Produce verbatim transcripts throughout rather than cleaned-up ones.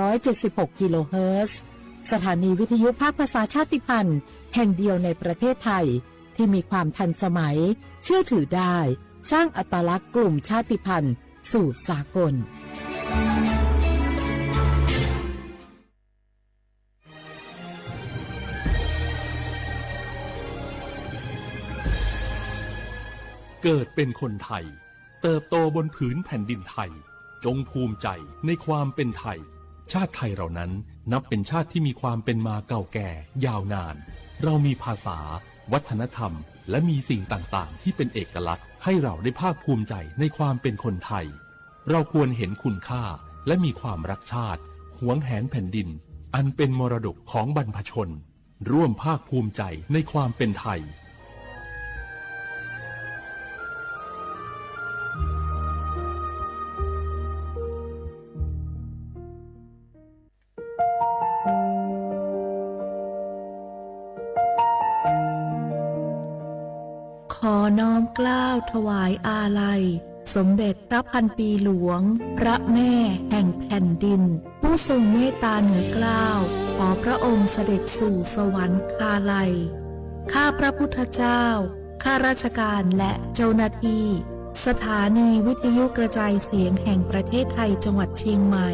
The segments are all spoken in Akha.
ร้อยเจ็ดสิบหกกิโลเฮิรตซ์ สถานีวิทยุภาคภาษาชาติพันธุ์แห่งเดียวในประเทศไทย ที่มีความทันสมัย เชื่อถือได้ สร้างอัตลักษณ์กลุ่มชาติพันธุ์สู่สากล เกิดเป็นคนไทย เติบโตบนผืนแผ่นดินไทย จงภูมิใจในความเป็นไทย ชาติไทยเรานั้นนับเป็นชาติที่มีความเป็นมาเก่าแก่ยาวนาน เรามีภาษา วัฒนธรรม และมีสิ่งต่างๆ ที่เป็นเอกลักษณ์ ให้เราได้ภาคภูมิใจในความเป็นคนไทย เราควรเห็นคุณค่า และมีความรักชาติ หวงแหนแผ่นดิน อันเป็นมรดกของบรรพชน ร่วมภาคภูมิใจในความเป็นไทย ขอน้อมเกล้าถวายอาลัย สมเด็จพระพันปีหลวง พระแม่แห่งแผ่นดิน ผู้ทรงเมตตาเหนือเกล้า ขอพระองค์เสด็จสู่สวรรคาลัย ข้าพระพุทธเจ้า ข้าราชการและเจ้าหน้าที่ สถานีวิทยุกระจายเสียงแห่งประเทศไทยจังหวัดเชียงใหม่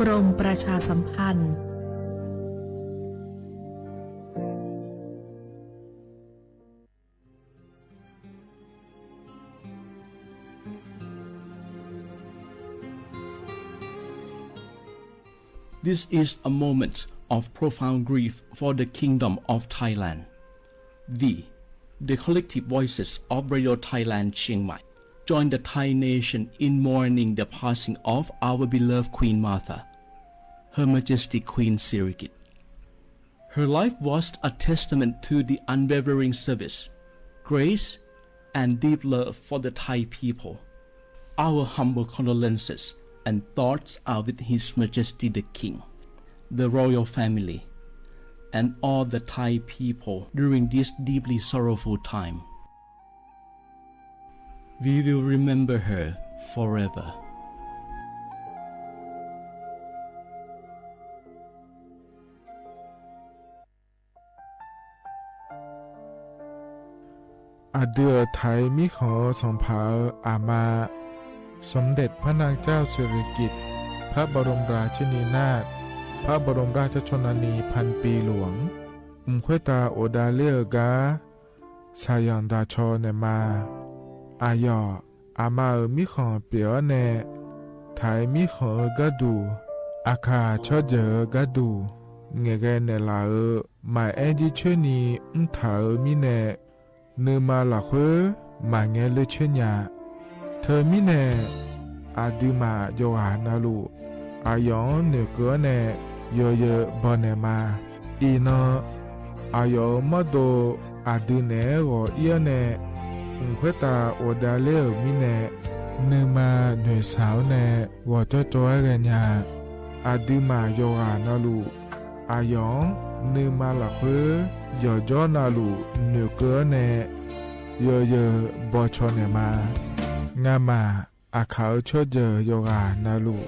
กรมประชาสัมพันธ์ This is a moment of profound grief for the Kingdom of Thailand. We, the collective voices of Radio Thailand Chiang Mai, join the Thai nation in mourning the passing of our beloved Queen Mother, Her Majesty Queen Sirikit. Her life was a testament to the unwavering service, grace, and deep love for the Thai people. Our humble condolences and thoughts are with His Majesty the King, the royal family, and all the Thai people during this deeply sorrowful time. We will remember her forever. Aqdui-euq Taiq mirkhanq-euq sanqpaq-euq aqma, สมเด็จพระนางเจ้าสิริกิติ์ พระบรมราชินีนาถ พระบรมราชชนนีพันปีหลวง mq khoertav ghofdav ler-eu gar shaqzanq daqcaw naeqma. Aqyawf aqma-euq mirkhanq pyeuf-awr nae, Taiq mirkhanq-euq gharduq, aqkaq tsawrjeuq-euq gharduq ngaeqghae naeqlaf-euq maqaer jircoer ni mrtaq-euq mirnae, nuima lafkhoer maqngae ler coer nya. Teumirnae, aqduimaf yawqghaq navluf, aqyawf-anr noeqkeuv-awr nae yawzeu baw naeqma. Iqnan, aqyawf-euq mawrdo aqdui naeq-aer ghawq ir-awr nae, mq khoertav ghofdav ler-euq mirnae, nuima noeqshaq-awr nae ghawqcawv cawv-aer ghaenya. Aqduimaf yawqghaq navluf, aqyawf-anr nuima lafkhoer yawqjawr navluf noeqkeuv-awr nae yawzeu bawcaw naeqma. Ngamaf aqkaq-euq tsawrjeuq yawqghaq navluf,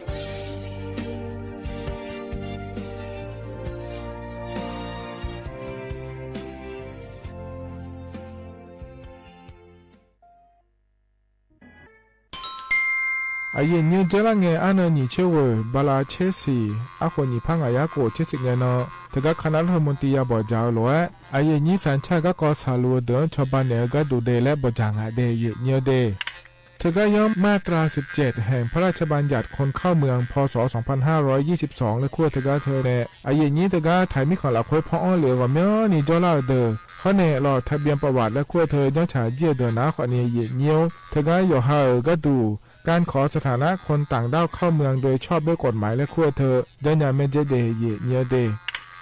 aqyuif nyir-eu dzawrlar ngae arnan nyiq tser ghoeq bala tser siq arkhof nyiq par ngaq yar khof tser siq ngae nan, teugar คณะรัฐมนตรี ya bawqdzaq-eu lof-aer, aqyuif nyir sanqcar garkawv saqluf-eu deuq-anr cawba naeq-eu gharduq de laer bawqdzaq ngaq de, aqyuif nyir-eu de. Teugar yanr มาตราสิบเจ็ด แห่งพระราชบัญญัติคนเข้าเมือง พ.ศ. สองพันห้าร้อยยี่สิบสอง laer kur-eu teugar teu nae, aqyuif nyir teugar Taiq mirkhanq lafkhoer paw-anr lef-eu ghawqmyanrni jawrlar-euq deuq, hawr nae ลอกทะเบียนประวัติ laer kur-eu teu janrtsaq jir-eu deuq nar khawfni, aqyuif nyir-or, teugar yawqha-euq gharduq การขอสถานะคนต่างด้าวเข้าเมืองโดยชอบด้วยกฎหมาย laer kur-eu teu janrnya maerdzer de, aqyuif nyir-eu de.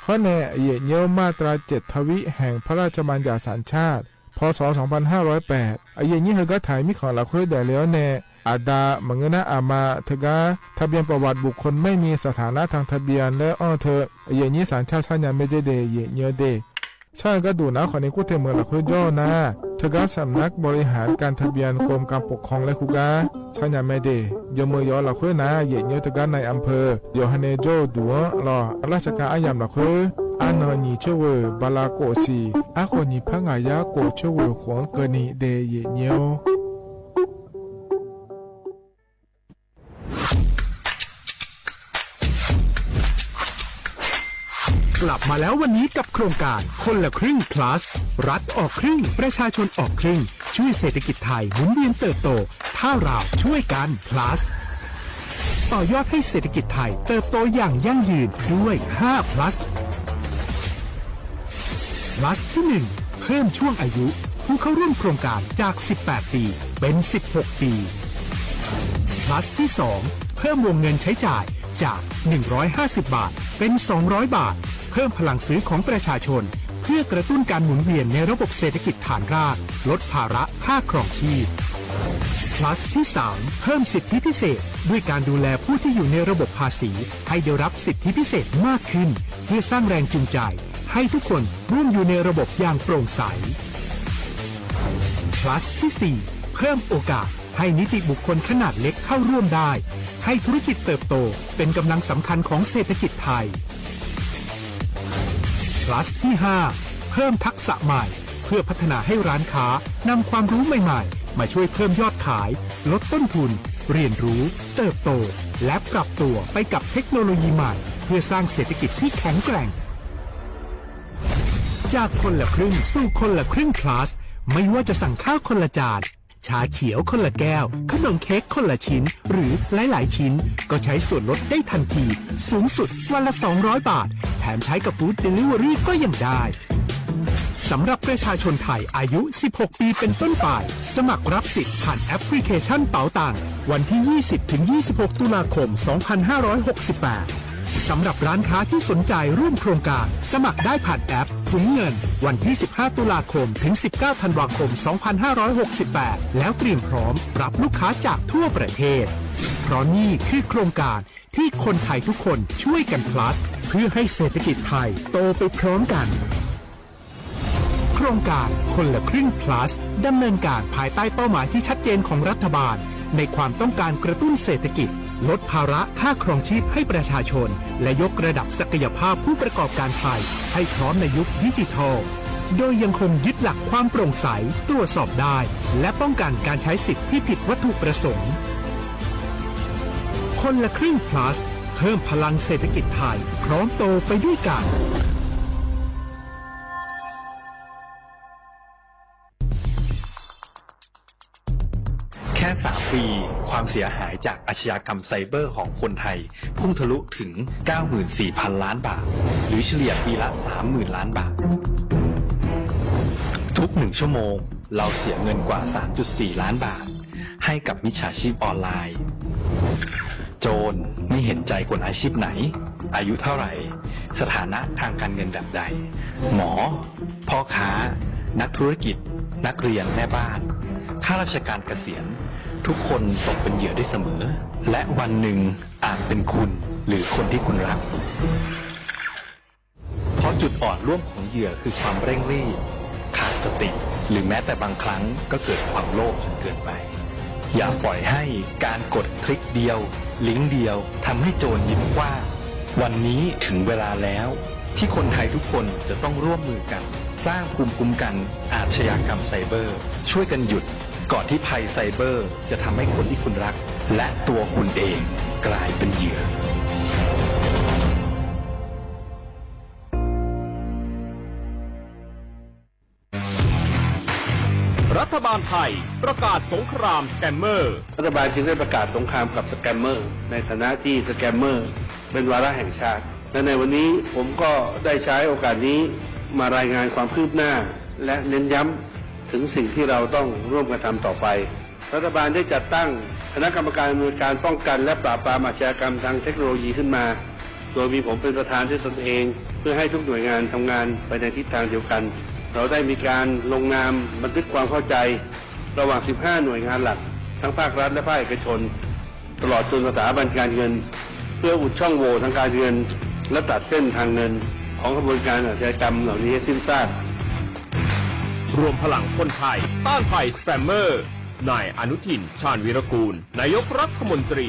Hawr nae aqyuif nyir-or, มาตราเจ็ดทวี แห่งพระราชบัญญัติสัญชาติ พ.ศ. สองพันห้าร้อยแปด aqyuif nyir heugar Taiq mirkhanq lafkhoer daefle-awr nae, aqda maqngeur nar aqma teugar ทะเบียนประวัติบุคคลไม่มีสถานะทางทะเบียน laer anr-eu teu, aqyuif nyir sanqcar sarnya maerdzer de, aqyuif nyir-eu de. Sar-eu gharduq nar khawfni kur te meuq lafkhoer jawr-eu nar, Teugar สำนักบริหารการทะเบียน กรมการปกครอง laer hu gar carnya mae de. Yawqmeuq yawq-eu lafkhoer nar, yaef nyoer teugar nae อำเภอ yawqha nae jawr-eu duq-anr lawq, ราชการ aryamq lafkhoer arnan nyiq coer ghoeq bala kof siq, arkhof nyiq par ngaq yar kof coer ghoeq khof-anr keuvni daef yaef nyoer-awr. กลับมาแล้ววันนี้กับโครงการคนละครึ่ง plus รัฐออกครึ่ง ประชาชนออกครึ่ง ช่วยเศรษฐกิจไทยหมุนเวียนเติบโต ถ้าเราช่วยกัน plus ต่อยอดให้เศรษฐกิจไทยเติบโตอย่างยั่งยืนด้วย ห้า plus plus ที่หนึ่ง เพิ่มช่วงอายุผู้เข้าร่วมโครงการจาก สิบแปด ปี เป็น สิบหก ปี plus ที่สอง เพิ่มวงเงินใช้จ่ายจาก หนึ่งร้อยห้าสิบ บาท เป็น สองร้อย บาท เพิ่มพลังซื้อของประชาชน เพื่อกระตุ้นการหมุนเวียนในระบบเศรษฐกิจฐานราก ลดภาระค่าครองชีพ plus ที่สาม เพิ่มสิทธิพิเศษ ด้วยการดูแลผู้ที่อยู่ในระบบภาษี ให้ได้รับสิทธิพิเศษมากขึ้น เพื่อสร้างแรงจูงใจ ให้ทุกคนร่วมอยู่ในระบบอย่างโปร่งใส plus ที่สี่ เพิ่มโอกาสให้นิติบุคคลขนาดเล็กเข้าร่วมได้ ให้ธุรกิจเติบโต เป็นกำลังสำคัญของเศรษฐกิจไทย plus ที่ห้า เพิ่มทักษะใหม่ เพื่อพัฒนาให้ร้านค้านำความรู้ใหม่ๆ มาช่วยเพิ่มยอดขาย ลดต้นทุน เรียนรู้ เติบโต และปรับตัวไปกับเทคโนโลยีใหม่ เพื่อสร้างเศรษฐกิจที่แข็งแกร่ง จากคนละครึ่งสู่คนละครึ่ง plus ไม่ว่าจะสั่งข้าวคนละจาน ชาเขียวคนละแก้ว ขนมเค้กคนละชิ้น หรือหลายๆ ชิ้น ก็ใช้ส่วนลดได้ทันที สูงสุดวันละ สองร้อย บาท แถมใช้กับ Food Delivery ก็ยังได้ สำหรับประชาชนไทยอายุ สิบหก ปีเป็นต้นไป สมัครรับสิทธิ์ผ่านแอปพลิเคชันเป๋าตัง วันที่ ยี่สิบ ถึง ยี่สิบหก ตุลาคม สองพันห้าร้อยหกสิบแปด สำหรับร้านค้าที่สนใจร่วมโครงการ สมัครได้ผ่านแอปถุงเงิน วันที่ สิบห้า ตุลาคม ถึง สิบเก้า ธันวาคม สองพันห้าร้อยหกสิบแปด แล้วเตรียมพร้อมรับลูกค้าจากทั่วประเทศ เพราะนี่คือโครงการที่คนไทยทุกคนช่วยกัน plus เพื่อให้เศรษฐกิจไทยโตไปพร้อมกัน โครงการคนละครึ่ง plus ดำเนินการภายใต้เป้าหมายที่ชัดเจนของรัฐบาล ในความต้องการกระตุ้นเศรษฐกิจ ลดภาระค่าครองชีพให้ประชาชน และยกระดับศักยภาพผู้ประกอบการไทย ให้พร้อมในยุคดิจิทัล โดยยังคงยึดหลักความโปร่งใส ตรวจสอบได้ และป้องกันการใช้สิทธิ์ที่ผิดวัตถุประสงค์ คนละครึ่ง plus เพิ่มพลังเศรษฐกิจไทย พร้อมโตไปด้วยกัน แค่ สาม ปี ความเสียหายจากอาชญากรรมไซเบอร์ของคนไทย พุ่งทะลุถึง เก้าหมื่นสี่พัน ล้านบาท หรือเฉลี่ยปีละ สามหมื่น ล้านบาท ทุกหนึ่งชั่วโมง เราเสียเงินกว่า สามจุดสี่ ล้านบาท ให้กับมิจฉาชีพออนไลน์ โจรไม่เห็นใจคนอาชีพไหน อายุเท่าไหร่ สถานะทางการเงินแบบใด หมอ พ่อค้า นักธุรกิจ นักเรียน แม่บ้าน ข้าราชการเกษียณ ทุกคนตกเป็นเหยื่อได้เสมอ และวันหนึ่งอาจเป็นคุณ หรือคนที่คุณรัก เพราะจุดอ่อนร่วมของเหยื่อคือความเร่งรีบ ขาดสติ หรือแม้แต่บางครั้งก็เกิดความโลภจนเกินไป อย่าปล่อยให้การกดคลิกเดียว ลิงก์เดียว ทำให้โจรยิ้มกว้าง วันนี้ถึงเวลาแล้ว ที่คนไทยทุกคนจะต้องร่วมมือกัน สร้างภูมิคุ้มกันอาชญากรรมไซเบอร์ ช่วยกันหยุด ก่อนที่ภัยไซเบอร์จะทำให้คนที่คุณรัก และตัวคุณเองกลายเป็นเหยื่อ รัฐบาลไทยประกาศสงครามสแกมเมอร์ รัฐบาลจึงได้ประกาศสงครามกับสแกมเมอร์ ในฐานะที่สแกมเมอร์เป็นวาระแห่งชาติ และในวันนี้ผมก็ได้ใช้โอกาสนี้มารายงานความคืบหน้า และเน้นย้ำถึงสิ่งที่เราต้องร่วมกันทำต่อไป รัฐบาลได้จัดตั้งคณะกรรมการอำนวยการป้องกันและปราบปรามอาชญากรรมทางเทคโนโลยีขึ้นมา โดยมีผมเป็นประธานด้วยตนเอง เพื่อให้ทุกหน่วยงานทำงานไปในทิศทางเดียวกัน เราได้มีการลงนามบันทึกความเข้าใจ ระหว่าง สิบห้า หน่วยงานหลัก ทั้งภาครัฐและภาคเอกชน ตลอดจนสถาบันการเงิน เพื่ออุดช่องโหว่ทางการเงิน และตัดเส้นทางเงินของขบวนการอาชญากรรมเหล่านี้ให้สิ้นซาก รวมพลังคนไทยต้านภัยสแปมเมอร์ นายอนุทิน ชาญวีรกูล นายกรัฐมนตรี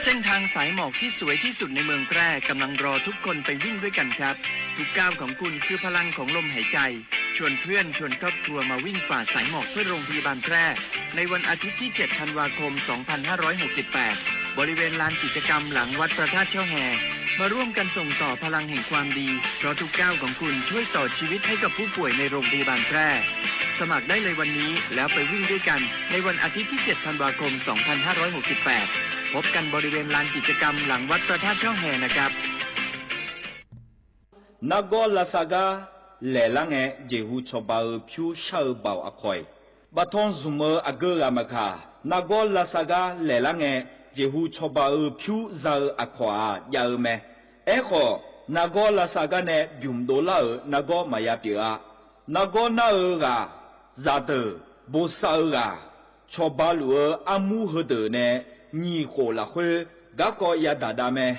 เส้นทางสายหมอกที่สวยที่สุดในเมืองแพร่กำลังรอทุกคนไปวิ่งด้วยกันครับ ทุกก้าวของคุณคือพลังของลมหายใจ ชวนเพื่อนชวนครอบครัวมาวิ่งฝ่าสายหมอกเพื่อโรงพยาบาลแพร่ ในวันอาทิตย์ที่ เจ็ด ธันวาคม สองพันห้าร้อยหกสิบแปด บริเวณลานกิจกรรมหลังวัดพระธาตุช่อแฮ มาร่วมกันส่งต่อพลังแห่งความดี เพราะทุกก้าวของคุณช่วยต่อชีวิตให้กับผู้ป่วยในโรงพยาบาลแพร่ สมัครได้เลยวันนี้แล้วไปวิ่งด้วยกันในวันอาทิตย์ที่ เจ็ด ธันวาคม สองพันห้าร้อยหกสิบแปด พบกันบริเวณลานกิจกรรมหลังวัดพระธาตุช่อแฮนะครับ Nargawr lavsav gar laeqlar ngae, jeqhu cawba-eu pyur shar-eu baoq aqkawq-iq, baftanr zmq-eu aqgeu ghaq maqkaq, nargawr lavsav gar laeqlar ngae, jeqhu cawba-eu pyur za-eu aqkawq-aq jav-eu mae. Aerkhawf, nargawr lavsav gar nae bymq dovlar-euq nargawr maqya pyeuf-a. Nargawr nar-eu ghaq, zaqdeuq, bosav-eu ghaq, cawba luf-eu armur heudeuq nae nyiq khof lafkhoer garkawv yadaq dav mae.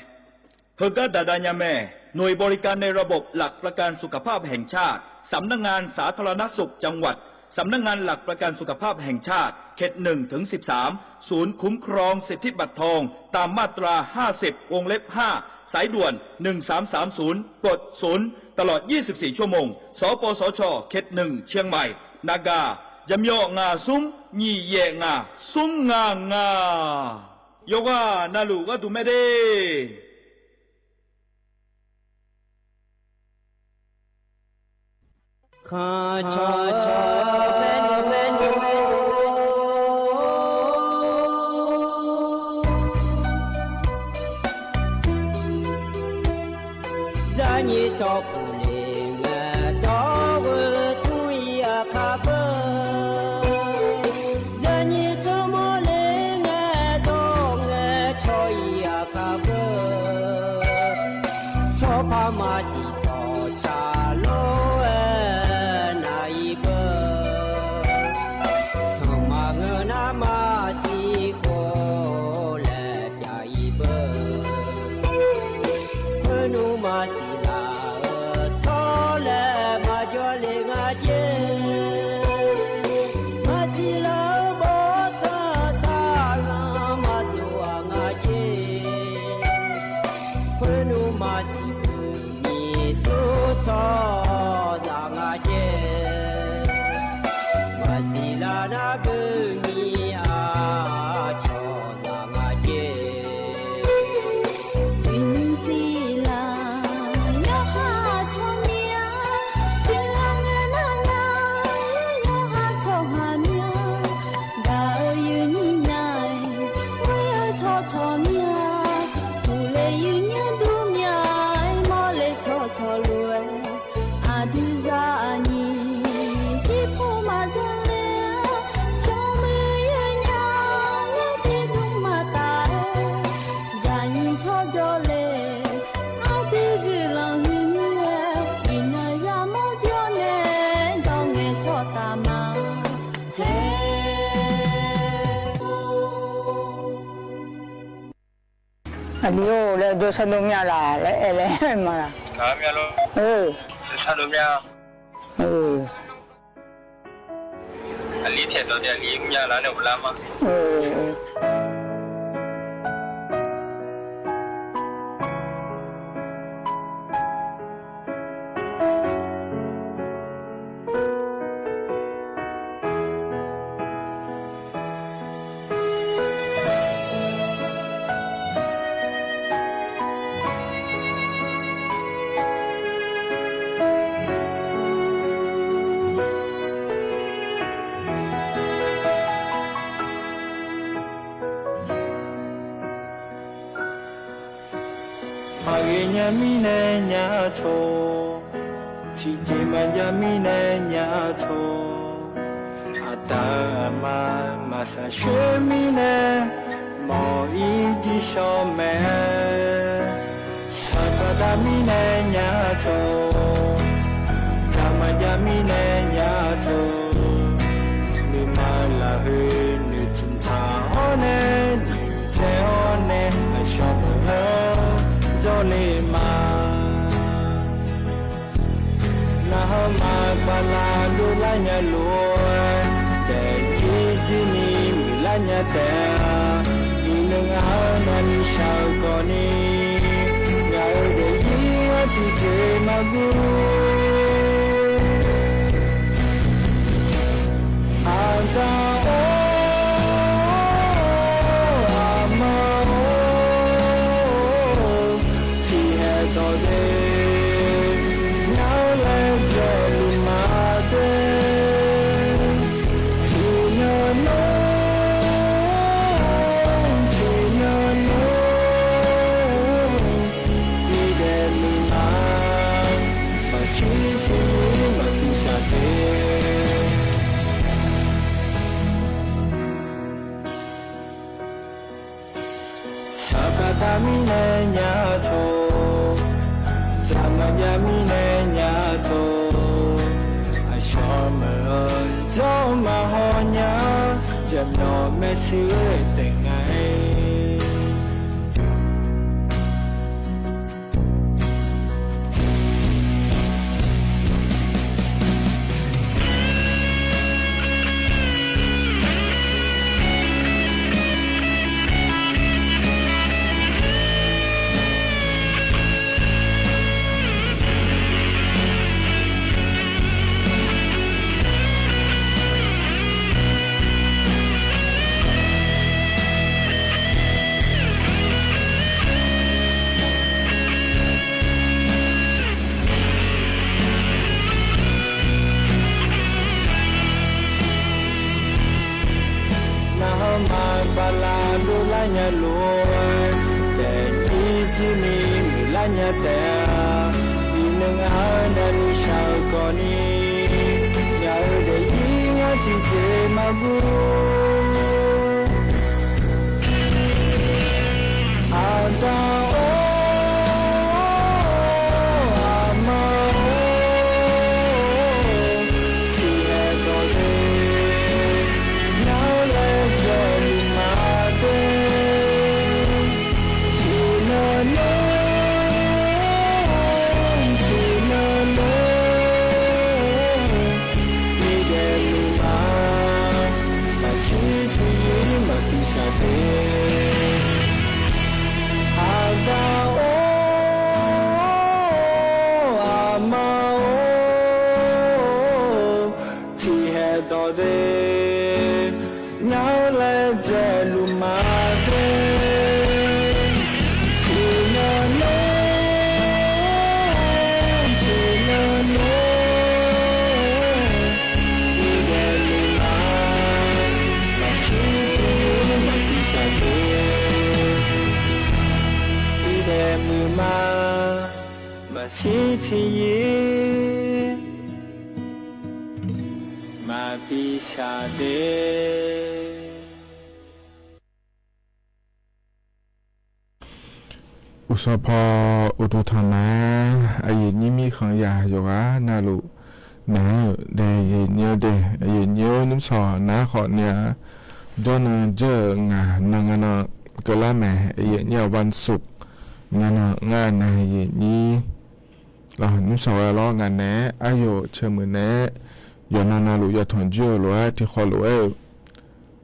Heugar daq dav nya mae. หน่วยบริการในระบบหลักประกันสุขภาพแห่งชาติ สำนักงานสาธารณสุขจังหวัด สำนักงานหลักประกันสุขภาพแห่งชาติ เขตหนึ่งถึงสิบสาม ศูนย์คุ้มครองสิทธิบัตรทอง ตามมาตราห้าสิบ วงเล็บห้า สายด่วน หนึ่งสามสามศูนย์ กดศูนย์ ตลอดยี่สิบสี่ชั่วโมง สปสช เขตหนึ่ง เชียงใหม่ Naga, ยามยอ ngaq smr nyiq yaef ngaq smr ngaq ngaq. Yawqghaq navluf gharduq mae de. Khanqcawq cawq paer nymr paer nymr, zaqnyiq tsawrkuq le ngae dawr-eu tmr-ir aqkar beu, zaqnyiq tsawrmawr le ngae dawr ngae cawq-ir aqkar beu, tsawrpar maqsiq tsawqtsaq lof-aer nav-ir beu, sanqma ngeur nar maqsiq khof laer pyav-ir beu, khoernmr maqsiq laf-eu tsawrlaeq maqjawr le nga jer, maqsiq laf-eu bawrtsanr saqlanr maqdov-aq nga jer, khoernmr maqsiq beu nyiq sur tsawrhaqzaq nga jer, maqsiq laf nar beu nyiq aqcawq zaq nga jer, uiqnymr siqlaq yawqha tsawrmyanr, siqlaq ngae nar nar yawqha tsawrhaq myanr, gaq-eu yuifnyir nya-aer, ghoer-eu tsawrcawq myanr, uqle yuifnyir dur myanr-aer, mawrle tsawrcawq lof-aer, aqdui zaqnyiq irpov maqdzanr ler-a, smrmuiq yawnyaf-anr tiqdmr maqtaf-aer, zaqnyiq tsawrjawr le, aqdui guiqlanq huiqmir-aer, iqnan yamawr jawr nae dawr ngae tsawrtaf ma. Haer Aqli-or laer jawrsar dov mya laq laer aer laer ma laq. Aqli taeqdawq taef aqli mya laq nae uvlar ma. Maqghae nya mirnae nya tawq, tiqjeq maqjav mirnae nya tawq, aqda-euq aqma maqshaq shoer mirnae, mawq-ir jir shawr mae. Shaqbaq dav mirnae nya tawq, dzaq maqjav mirnae nya tawq, nuima-eu lafkhoer noeqtmq tsaq-awr nae, noeqtsaev-awr nae, aqshawq meuq-anr jawr nya lof-aer, daefzir jir ni muiqlar nya taef-a. Iqnan ngaq-anr navni shaq-eu khawfni, ngaq-euq daefzir-anr tiqjeq maqguv. Aqda-or, aqma-or, tiqhaeq dawq de, ngar-anr laedzae luf ma de. Tiqnan nawr, tiqnan nawr, bidaef muiq ma, maqshir tiqyir maqbi shaq de. Saqkaq taq mirnae nya tawq, jaqmyawf jav mirnae nya tawq, aqshawq meuq-eu jawr maqhaw nya, jaqmyawf maershuir taef nga-aer. Narhaq maqbaq laf dovlar nya lof-aer, daefzir jir ni muiqlar nya taef-a. Iqnan ngaq-anr navni shaq-eu khawfni, ngaq-euq daefzir-anr tiqjeq maqguv. Aqda-or, aqma-or, tiqhaeq dawq de, ngar-anr laedzae luf ma de. Tiqnan nawr, tiqnan nawr, bidaef muiq ma, maqshir tiqyir maqbi shaq de. Aqda-or, aqma-or, tiqhaeq dawq de, ngar-anr laedzae luf ma de. Tiqnan nawr, tiqnan nawr, bidaef muiq ma, maqshir tiqyir maqbi shaq de. Bidaef muiq ma, maqshir tiqyir maqbi shaq de. Uqsawq paw uqduq tanqma-aer aqyuif nyir mirkhanq yaq yawqghaq navluf naeq-aer-euq dae aqyuif nyir-eu de, aqyuif nyir-or nymrsawq nar khawf ni-a, jawrnan jawr-euq ngaq nan nga nan keuvlar mae, aqyuif nyir-a วันศุกร์ nga nan ngar nae aqyuif nyir nymrsawq ghae lawr ngaq naeq-aer aryawf ceumuiq naeq-aer yawqnan navluf yatanq jir-eu lof-aer tiqkhawf lof-aer-euq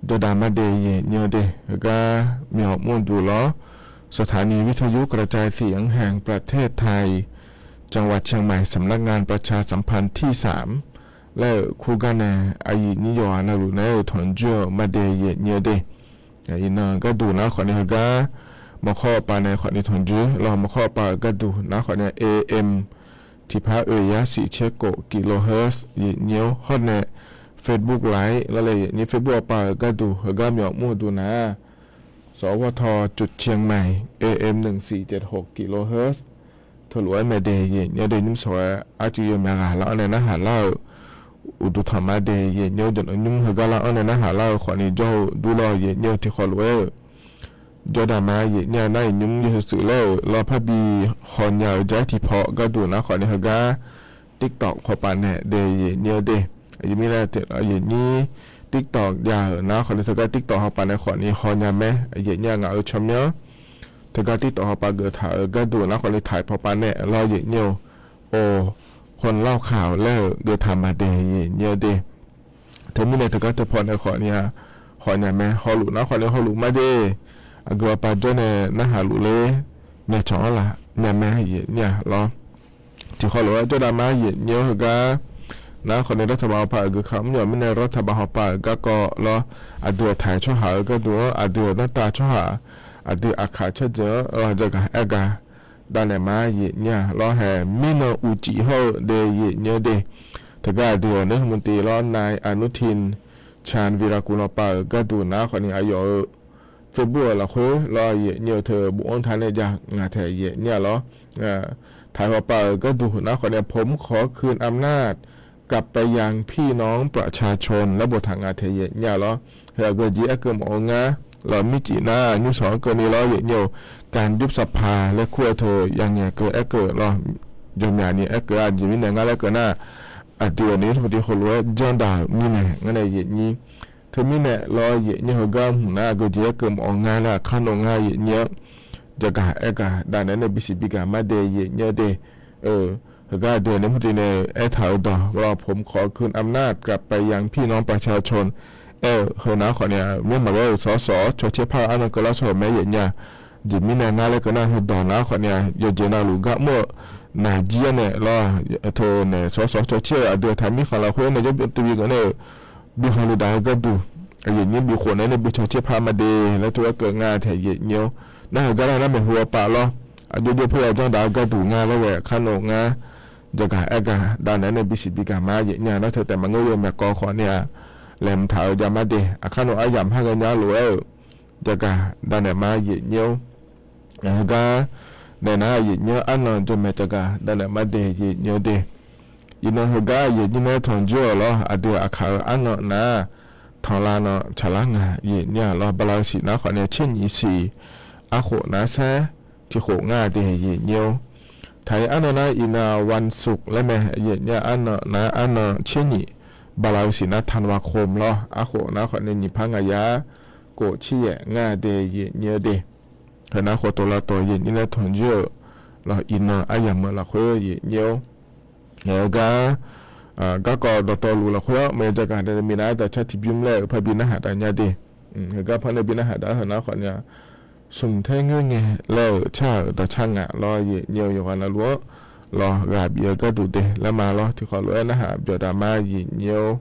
jawrdaq maqdae aqyuif nyir-eu de, heugar myawf mr-eu duq lawr, สถานีวิทยุกระจายเสียงแห่งประเทศไทย จังหวัดเชียงใหม่ สำนักงานประชาสัมพันธ์ที่สาม laer-euq kurgar nae aqyuif nyir yawqghaq navluf naeq-aer-euq tanqjir-eu maqdae aqyuif nyir-eu de. Iqnan gharduq nar khawf ni heugar mawqkhawr-eu pav nae khawf ni tanqjir lawr, mawqkhawr-eu pav-euq gharduq nar khawf ni-a, AM tiqpar oeq yar siq tser kof kilohertz aqyuif nyir-or, hawr nae Facebook Live lawr laer aqyuif nyir Facebook-a pav-euq gharduq heugar myawf mr-eu duq nar-aq, สวท จุดเชียงใหม่ AM หนึ่งสี่เจ็ดหกกิโลเฮิรตซ์ teulof-aer maeqdae aqyuif nyir-eu de, nymrsawq-aer arcuiv yawmyaq ghaq lar-awr nae narhaq lar-euq uqduq tanqma dae aqyuif nyir-eu jawqnan nymr heugar lar-awr nae narhaq lar-eu khawf ni jawr-eu dur lawr aqyuif nyir-eu tiqkhawf lof-aer-euq jawrdaq ma aqyuif nyir-a nar iqnymr yawhuiq tsuif laer-euq lawr parbi haw nya-eu jar-aer tiqpaw gharduq nar khawf ni heugar TikTok hawpav nae dae aqyuif nyir-eu de. Aqyuif mirnae aqyuif nyir TikTok jav-euq nar khawf ni teugar TikTok hawpav nae khawf ni haw nya mae, aqyuif nyir-a ngaq-euq tsawrmyanr teugar TikTok hawpav geuf taq-euq gharduq nar khawf ni taiq pawpav nae lawr aqyuif nyir-eu or khawf lar-awq kaq-awq laer-euq geuf taq maqdae, aqyuif aqnyir-eu de. Teumirnae teugar teupaw nae khawf ni-a, khawf nya mae. Hawluf nar khawf ni hawluf mar de. Aqgeu aqpav jawr nae narhaq luf ler, myavcawq-anr laf nya mae, aqyuif aqnyir-a lawr. Tiqkhawf lof-aer jawrdav ma, aqyuif aqnyir-eu heugar. Nar khawf ni รัฐบาล hawpaq-euq geukaq mrnyawq mirnae รัฐบาล hawpaq-euq garkawv lawr, aqdui-euq taq-eu tsawrhaq-euq gharduq-anr, aqdui-euq danrtav tsawrhaq, aqdui aqkaq tsawrjeuq-anr jagaq aer gaq davnaeq ma, aqyuif aqnyir-a lawr. Haeq mirnan uqcif hawr-eu de, aqyuif aqnyir-eu de. Teugar aqdui-euq รัฐมนตรี lawr, นายอนุทิน ชาญวีรกูล hawpaq-euq gharduq nar khawf ni aqyawf-euq Facebook-euq lafkhoer lawr, aqyuif aqnyir-eu teu bofanr taq nae jav ngaq taeq, aqyuif aqnyir-a lawr. Taq-euq hawpaq-euq gharduq nar khawf ni ผมขอคืนอำนาจกลับไปยังพี่น้องประชาชน laer boftaq ngaq taeq, aqyuif aqnyir-a lawr. Heu aqgeu jeq aerkeuv mawf-eu ngar lawr, mircif nar nymrshawq-anr keuvni lawr, aqyuif aqnyir-eu การยุบสภา laer kur-eu teu yangaeq keuv aerkeuv lawr, jawqmyaq ni aerkeuv-a. Aqjeq mirnae ngar laer keuv nar, aqdui-euq รัฐมนตรี heulof-aer janrdaq-euq mirnae ngar nae, aqyuif aqnyir. Teumirnae lawr, aqyuif aqnyir-eu heugar hmq nar aqgeu jeq aerkeuv mawf-eu ngar laer aqkar nawr ngar, aqyuif aqnyir-anr jagaq aer gaq davnaeq nae bisiq bigaq mar de, aqyuif aqnyir-eu de. Heugar aqdui-euq รัฐมนตรี nae aertaq-euq dawq lawr, ผมขอคืนอำนาจกลับไปยังพี่น้องประชาชน aer-eu heu nar khawf ni-a, myanr maqgeur-euq sawq-awr sawq-awr cawtser par-eu arnan keuvlar shawr-euq mae, aqyuif aqnyir-a. Aqjeq mirnae ngar laer keuv nar, heudawq nar khawf ni-a, yawqjeq navluf gar mr-eu naqjir-aer nae lawr-aq, teu naeq sawq-awr sawq-awr cawtser-euq aqdui-euq taqmir khanqlaf khoer nae jawr byan tuvbi geuf nae-euq bikhanq luf daq-eu gharduq, aqyuif aqnyir bikhof naeq-aer nae bi cawtser par mar de laer tov-aer keuv ngar taeq, aqyuif aqnyir-awr. Nar heugar nar nar maeqhu hawpaq lawr, aqjox jov paer ya janrdaq-eu gharduq ngar laer ghae aqkar nawr ngar jagaq aer gaq davnaeq nae bisiq bigaq mar, aqyuif aqnyir-a. Nar teu taef maqngeur yawmaeq kawv khawf ni-a, laeqhmq taq-eu ja mar de. Aqkar nawr aryamq har ghaenya lof-aer-euq jagaq davnaeq mar, aqyuif aqnyir-awr. Heugar naeq nar, aqyuif aqnyir-anr arnan jawrmaeq jagaq davnaeq mar de, aqyuif aqnyir-eu de. Iqnan heugar aqyuif aqnyir nae tanqjur-euq lawr, aqdui aqkaq-euq arnan nar tanqlav nan tsaqlar ngaq, aqyuif aqnyir-a lawr. Bala-eu siq nar khawf ni tser nyiq siq, arkhof nar saer tiqkhof ngar de, aqyuif aqnyir-awr. Taq-ir arnan nar iqnan วันศุกร์ laer mae, aqyuif aqnyir-a. Arnan nar arnan tser nyiq, bala-eu siq nar ธันวาคม lawr, arkhof nar khawf ni nyiq par ngaq yar kof tser yaef ngar de, aqyuif aqnyir-eu de. Heu nar khawf tov lavtawq aqyuif aqnyir nae tanqjur-euq lawr, iqnan aryamq-eu lafkhoer, aqyuif aqnyir-awr. Heugar garkawv dawqtawvluf lafkhoer-awr maqya jagaq nae minav-aer daqcar tiqbymr laer-euq par bi narhaq daq nya de. Heugar par nae bi narhaq daq-ar heu nar khawf ni-a, smq taer nyoer ngae laer-euq car-euq dawqcar ngaq lawr, aqyuif aqnyir-eu yawqghaq navluf-anr lawr ghaq bif-eu gharduq de laer ma lawr. Tiqkhawf lof-aer narhaq byawq daq mar, aqyuif aqnyir-awr.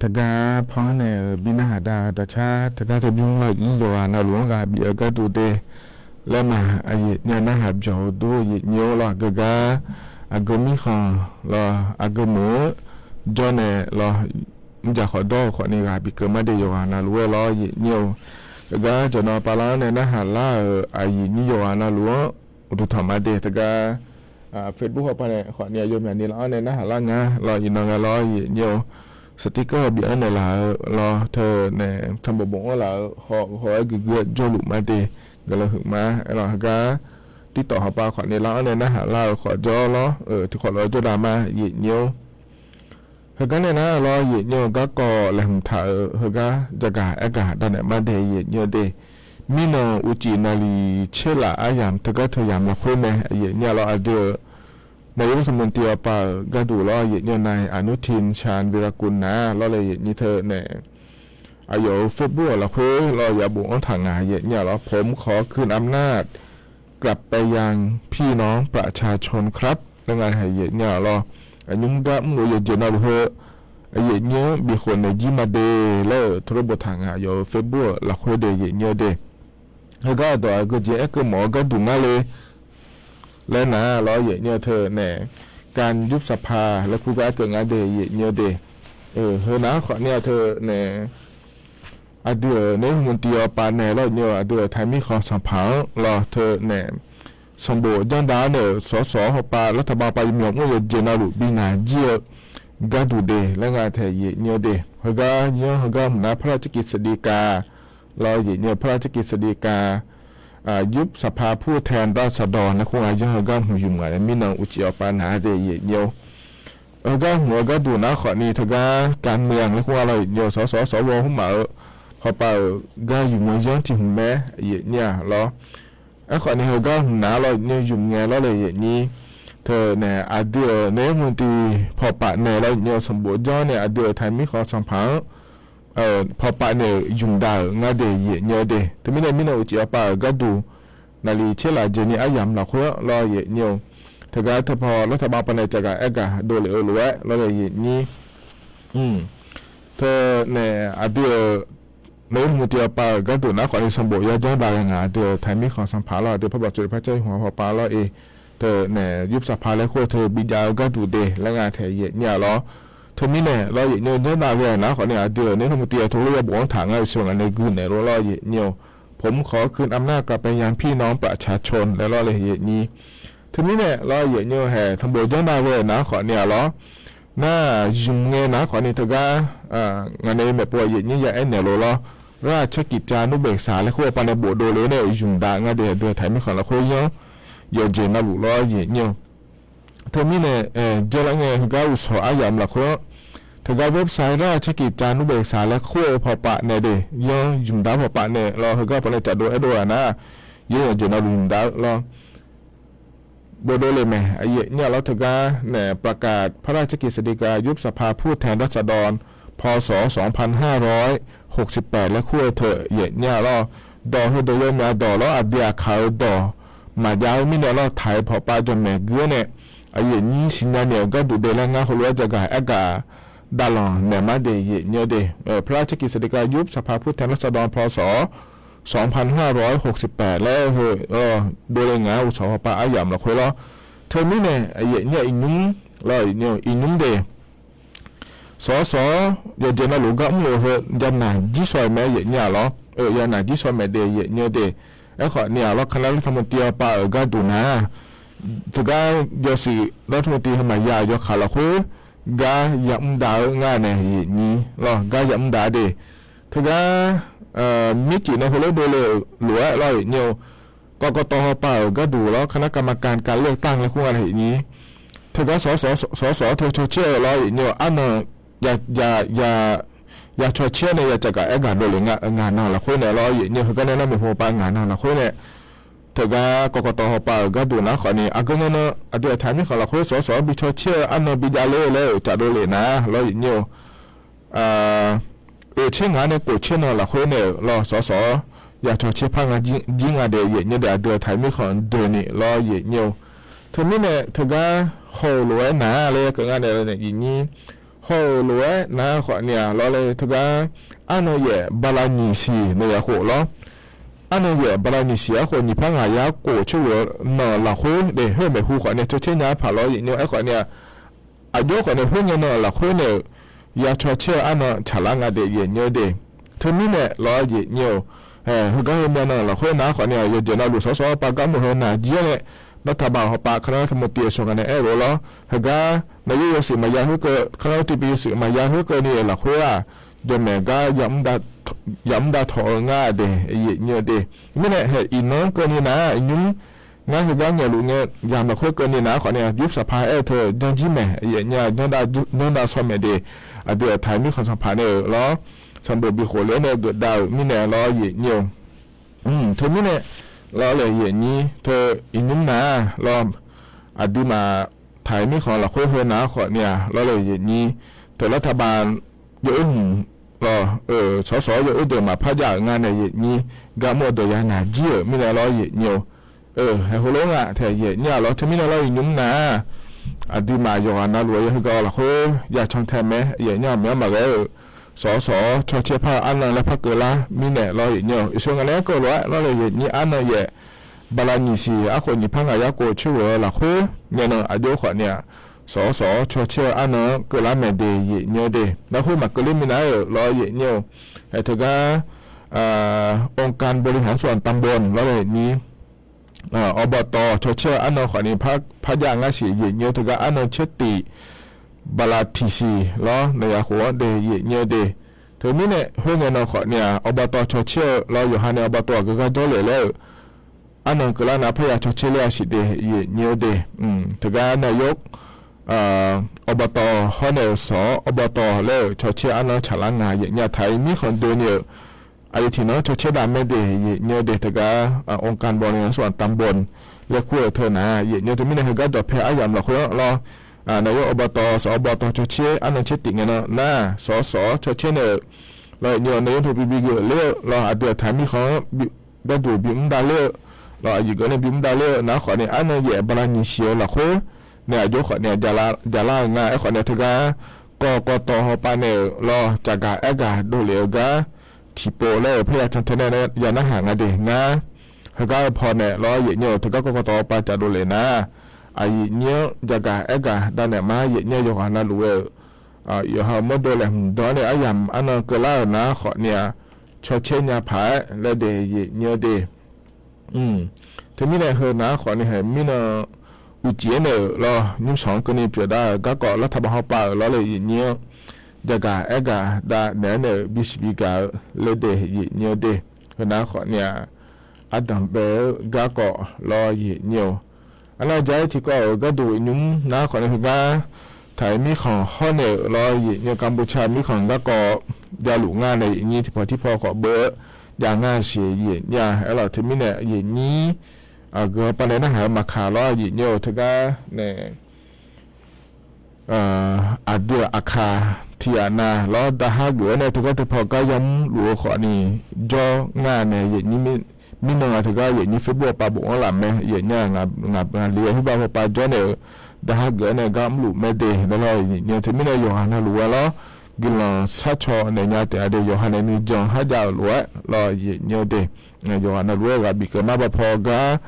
Teugar panr nae-euq bi narhaq dav daqcar teugar teu bymr lawr, yawqghaq navluf-anr ghaq bif-eu gharduq de laer ma. Aqyuif nya narhaq byawq-eu dur aqyuif nyir-or lawr, aqgeu gar aqgeu mirkhanq lawr, aqgeu meuq-anr jawr nae lawr, mrjaq khawf dawr-eu khawfni ghaq bif keuv mar de yawqghaq navluf-aer lawr aqyuif nyir-or. Heugar jawqnan pavlar-anr nae narhaq lar-euq aqyuif nyir yawqghaq navluf-anr uqduq tanq mar de teugar Facebook hawpar nae khawfni aqyawf myaqni laf-anr nae narhaq lar nga lawr, iqnan nga lawr aqyuif nyir-or. Sticker bif-anr naeqlaf-eu lawr, teu nae tanqbof bof-anr laf-eu haw haw-aer guiqguir-aer jawrluf mar de, guiqlanq huiq ma. Aerlawq heugar TikTok hawpar khawfni lar-anr nae narhaq lar-eu khawf jawr lawr, tiqkhawf lof-aer jawrdav ma aqyuif nyir-or. Heugar nae nar lawr aqyuif nyir-or, garkawv laeqhmq taq-euq heugar jagaq aergaq dawq naeq mar de aqyuif nyir-or de. Mirnan uqcif naqliq tserlaf aryamq teugar teu yamq lafkhoer mae aqyuif nyir-a lawr, aqdui-euq naqyawr sanqbof tiq awqpav-euq gharduq lawr aqyuif nyir-or, nai Anurtin Shan Virakun nar lawr laer aqyuif nyir teu nae aqyawf-euq Facebook-euq lafkhoer lawr yabof-anr taq nga aqyuif nyir-a lawr, ผมขอคืนอำนาจกลับไปยังพี่น้องประชาชนครับ laer nga aqyuif nyir-a lawr. Aqnymr gar mr-eu yawqjeq navluf heu aqyuif nyir-anr bifkhof naeq jir ma de laer-euq teulof boftaq nga aqyawf-euq Facebook-euq lafkhoer de aqyuif nyir-or de. Heugar aqdawq aqgeu jeq aerkeuv mawf-eu gharduq ngar le laer nar lawr aqyuif nyir-or, teu nae การยุบสภา laer kur gar aerkeuv nga de aqyuif nyir-or de. Heu nar khawfni-a teu nae aqdui-euq nae hmq tiq awqpav nae lawr aqyuif nyir-or, aqdui-euq ไทย mirkhanq sanqpaq-anr lawr teu nae sanqbof janrdav-awr nae-euq สส hawpav รัฐบาล hawpav yawmyawf mr-eu yawqjeq navluf bi ngaq jir-eu gharduq de laer nga tae aqyuif nyir-or de. Heugar yanr heugar hmq nar พระราชกฤษฎีกา lawr aqyuif nyir-or, พระราชกฤษฎีกา ยุบสภาผู้แทนราษฎร nae kur nga yanr heugar hmq yumq nga nae mirnan uqcif awqpav naq-a de aqyuif nyir-or. Heugar hmq-eu gharduq nar khawfni teugar การเมือง laer kur nga lawr aqyuif nyir-or, สส สว hmq maf-eu hawpav-euq gar yumq-eu yanr tiq hmq mae aqyuif nyir-a lawr. Aerkhawfni heugar hmq nar lawr aqyuif nyir-or, yumq ngae lawr le aqyuif nyir teu nae aqdui-euq nae hmq tiq pawqpaf nae lawr aqyuif nyir-or, sanqbof janr nae aqdui-euq ไทย mirkhanq sanqpaq-anr pawqpaf nae-euq yumq dav-euq ngar de aqyuif nyir-or de. Teumirnae mirnan uqcif awqpav-euq gharduq naqliq tserlaf jeq ni aryamq lafkhoer-anr lawr aqyuif nyir-or, teugar teu paw รัฐบาล hawpav nae caqgaq aergaq dovlef-eu lof-aer lawr le aqyuif nyir teu nae aqdui-euq nae hmq tiq awqpav-euq gharduq nar khawfni sanqbof yajanr dav ghae nga aqdui-euq ไทย mirkhanq sanqpaq lawr aqdui parbaq tsov par caer hmq-a pawqpaf lawr-e teu nae ยุบสภา laer kur-eu teu bijav-eu gharduq de laer nga tae aqyuif nyir-a lawr. Teumirnae lawr aqyuif nyir-or, janr dav ghae nar khawfni aqdui-euq nae hmq tiq awqpav teu lof yabof-anr taq ngar-eu sheuq nga nae gui naeq lof lawr aqyuif nyir-or, ผมขอคืนอำนาจกลับไปยังพี่น้องประชาชน laer lawr le aqyuif nyir. Teumirnae lawr aqyuif nyir-or, hae sanqbof janr dav ghae nar khawfni-a lawr nar yumq ngae nar khawfni teugar ngaq nae maeqpov aqyuif nyir ya aernaeq lof lawr, ราชกิจจานุเบกษา laer kur-eu pawnae bofdov le-eu nae yumq dav ngar de aqdui-euq ไทย mirkhanq lafkhoer yanr yawqjeq navluf lawr aqyuif nyir-or. Teumirnae, dzeurlar ngae heugar uqshawq aryamq lafkhoer-anr, teugar เว็บไซต์ ราชกิจจานุเบกษา laer kur-eu pawpav nae de, yanr zmq dar pawpav nae lawr, heugar pawnae cafdov aerdov-aq nar, yaer yawqjeq navluf zmq dar-eu lawr. Bofdov le mae, aqyuif aqnyir-aq lawr, teugar nae ประกาศพระราชกฤษฎีกายุบสภาผู้แทนราษฎร พ.ศ. สองพันห้าร้อยหกสิบแปด laer kur-eu teu aqyuif aqnyir-aq lawr, dawq heudeuq yawmyaq dawq lawr, aqdui aqkaq-eu dawq maqjav-eu mirnae lawr, taq-eu pawpav jawqmaeq guir-awr nae, aqyuif aqnyir siqnya naeq-euq gharduq de laer ngar heulof-aer jagaq aergaq davlanq naeq mar de aqyuif aqnyir-eu de. พระราชกฤษฎีกายุบสภาผู้แทนราษฎร พ.ศ. สองพันห้าร้อยหกสิบแปด laer heu dovle ngaq-anr uqshawq pawpav aryamq lafkhoer lawr. Teumirnae aqyuif aqnyir-aq iqnymr lawr, iqnymr de สส. Yawqjeq navluf gar mr-euq heu yanaq jir shaw-eu mae aqyuif aqnyir-aq lawr, yanaq jir shaw mae de aqyuif aqnyir-eu de. Aerkhawf ni-aq lawr, คณะรัฐมนตรี pawpav-euq gharduq nar, teugar yawshuif รัฐมนตรี heu maqya yawkaq lafkhoer gar yamr dav-eu ngar nae aqyuif aqnyir lawr, gar yamr dav de. Teugar mircif nae heulof dovle-euq lof-aer lawr aqyuif aqnyir-eu, กกต. pawpav-euq gharduq lawr, คณะกรรมการการเลือกตั้ง laer kur nga nae aqyuif aqnyir, teugar สส. teu cawcaer-eu lawr aqyuif aqnyir-eu, arnan ya cawcaer nae ya cavgaq aergaq dovle nga, ngaq nan lafkhoer nae lawr aqyuif aqnyir-eu, heugar nae nar maeqhu pawpav ngaq nan lafkhoer nae, teugar กกต. pawpav-euq gharduq nar khawf ni, aqgeu ngae nan aqdui aqtaq mirkhanq lafkhoer สส. bi cawcaer-eu arnan bi javler laer-euq cafdov lef nar lawr aqyuif aqnyir-eu, oeq caer ngaq nae kof caer nan lafkhoer nae-euq lawr สส. ya cawcaer par nga jir nga de aqyuif aqnyir de, aqdui aqtaq mirkhanq deuq ni lawr aqyuif aqnyir-eu. Teumirnae teugar haw-euq lof-aer nar laer keuv nga nae aqyuif aqnyir, haw-euq lof-aer nar khawf ni-aq lawr laer teugar, arnan yaef bala nyiq siq nae ya khof lawr. Arnan yaef bala nyiq siq-aer khof nyiq par ngaq yar kof coer-eu nan lafkhoer de, khoer maeqhu khawf nae cawcaer nya paq lawr aqyuif aqnyir-eu. Aerkhawf ni-aq, aqjox khawf nae khoer ngae nan lafkhoer nae-euq ya cawcaer-eu arnan tsaqlar nga de aqyuif aqnyir de. Teumirnae lawr aqyuif aqnyir-eu, heugar heumya nan lafkhoer nar khawf ni-aq, yawqjeq navluf สส. pawpav gar mr-eu heu naq jir-awr nae, รัฐบาล pawpav คณะรัฐมนตรี yawshuif nga nae aer-eu lof lawr, heugar naqyur yawshuif maqya khoerkeuv, คณะรัฐมนตรี yawshuif maqya khoerkeuv ni lafkhoer-aq, jawqmaeq gar yamr dav tawq-eu ngar de aqyuif aqnyir-eu de. Mirnae hae iqnan keuvni nar iqnymr, ngar heugar ngaeqluf ngae yamq lafkhoer keuvni nar khawf ni ยุบสภา aer-eu teu janrjir mae aqyuif aqnyir-a, janrdav shaw mae de. Aqdui aqtaq mirkhanq sanqpaq nae-euq lawr, sanqbof bikhof le-awr nae geufdav-euq mirnae lawr aqyuif aqnyir-eu. Teumirnae lawr laer aqyuif aqnyir teu iqnymr nar lawr, aqduimaf taq-euq mirkhanq lafkhoer heu nar khawf ni-aq lawr laer aqyuif aqnyir, teu รัฐบาล yawoer hmq lawr, สส. yawoer deuq maqpar jav-euq nga nae aqyuif aqnyir, gar mr-eu deuq ya naq jir-euq mirnae lawr aqyuif aqnyir-eu. Haeq heulof nga tae aqyuif aqnyir-a lawr, teumirnae lawr iqnymr nar aqduimaf yawqghaq navluf-eu ya heugar-eu lafkhoer ya can tae mae aqyuif aqnyir-a, maqya maqghae-euq สส. cawcaer par-eu arnan laer par keuvlar mirnae lawr aqyuif aqnyir-eu. Iqsur nga nae aerkeuv lof-aer lawr laer aqyuif aqnyir, arnan yaef bala nyiq siq-aer khof nyiq par ngaq yar kof coer-eu lafkhoer ngae nan aqjox khawf ni-aq, สส. cawcaer-eu arnan-anr keuvlar mae de aqyuif aqnyir-eu de. Lafkhoer maqkeuvler minav-aer-euq lawr aqyuif aqnyir-eu. Hae teugar องค์การบริหารส่วนตำบล lawr laer aqnyir, อบต. cawcaer-eu arnan khawf ni par jav ngar siq aqyuif aqnyir-eu. Teugar arnan caer tif bala tiq siq lawr naeq ya khof-anr de aqyuif aqnyir-eu de. Teumirnae khoerngae nan khawf ni-aq, อบต. cawcaer-eu lawr yawqha nae อบต. aqgeu gar jawr lef laer-euq arnan keuvlar nar parya cawcaer ler-a siq de aqyuif aqnyir-eu de. Teugar นายก อบต. hawr nae-euq ส.อบต. laer-euq cawcaer arnan tsaqlar nga aqyuif aqnyir-a, taq-euq mirkhanq doeni-euq aqyuif tiqnan-anr cawcaer dav mae de aqyuif aqnyir-eu de. Teugar องค์การบริหารส่วนตำบล laer kur-eu teu nar aqyuif aqnyir-eu, teumirnae heugar dawqpae aryamq lafkhoer-anr lawr, นายก อบต. ส.อบต. cawcaer arnan caer tif ngae nan nar ส.ส. cawcaer nae-euq lawr aqyuif aqnyir-eu, นายก teu bibi geuf ler-eu lawr, aqdui aqtaq mirkhanq-anr gharduq bimr dav ler-eu lawr, aqyuif geuf nae bimr dav ler-eu nar khawf ni, arnan yaef bala nyiq siq-eu lafkhoer nae aqjox khawf ni-aq, javlar-eu nga. Aerkhawf ni-aq teugar กกต. hawpav nae-euq lawr caqgaq aergaq dovlef-eu gar tiqpov laer-euq parya can tae nae ya narhaq nga de ngar. Heugar-eu pawnae lawr aqyuif aqnyir-eu, teugar กกต. hawpav caf dovlef nar aqyuif aqnyir-anr caqgaq aergaq davnaeq mar aqyuif aqnyir-eu yawqghaq navluf-eu yawqha-eu mawrdo laeqhmq dawr nae aryamq arnan keuvlar-euq nar khawf ni-aq, cawcaer nya paq-aer laer de aqyuif aqnyir-eu de. Teumirnae heu nar khawf ni haeq mirnan uqcif-aer nae-euq lawr, nymrsanq-anr keuvni pyeufdav-euq garkawv รัฐบาล hawpav-euq lawr laer aqyuif aqnyir-anr, jaqgaq aergaq davnaeq-aer nae-euq bisiq bigaq-eu laer de aqyuif aqnyir-eu de. Heu nar khawf ni-aq, ardanq bae-eu garkawv lawr aqyuif aqnyir-eu. Arnar ja-aer tiqkawv-euq gharduq nymr nar khawfni heugar taq-iq mirkhanq hawr naeq-euq lawr, yaeqnyir-eu Kanpuca mirkhanq garkawv javluf ngar nae yaeqnyir tiqpaw tirpaw khawf beu-eu jav ngar siq yaeqnyir-a. Aerlawq teumirnae yaeqnyir aqgeu pav nae narhaq-eu maqkaq lawr yaeqnyir-eu teugar nae aqdui-aq aqkaq tiq yaf nav lawr daqhar geuf-awr nae teugar teupaw gar yamr luf-eu khawfni jawr ngar nae yaeqnyir mirnan-a teugar yaeqnyir Facebook pav bof-anr laf mae yaeqnyir-a. Ngaq le-aer heubar paw pav jawr naeq-euq daqhar geuf-awr nae gar mrluf mae de laer lawr yaeqnyir-eu teumirnae yawqghaq navluf-aer lawr guiqlanq sharcaw naeq nya taef-a de yawqha nae nuijan kharjav-euq lof-aer lawr yaeqnyir-eu de. Yawqghaq navluf-aer ghaq bif keuv mar bav paw gar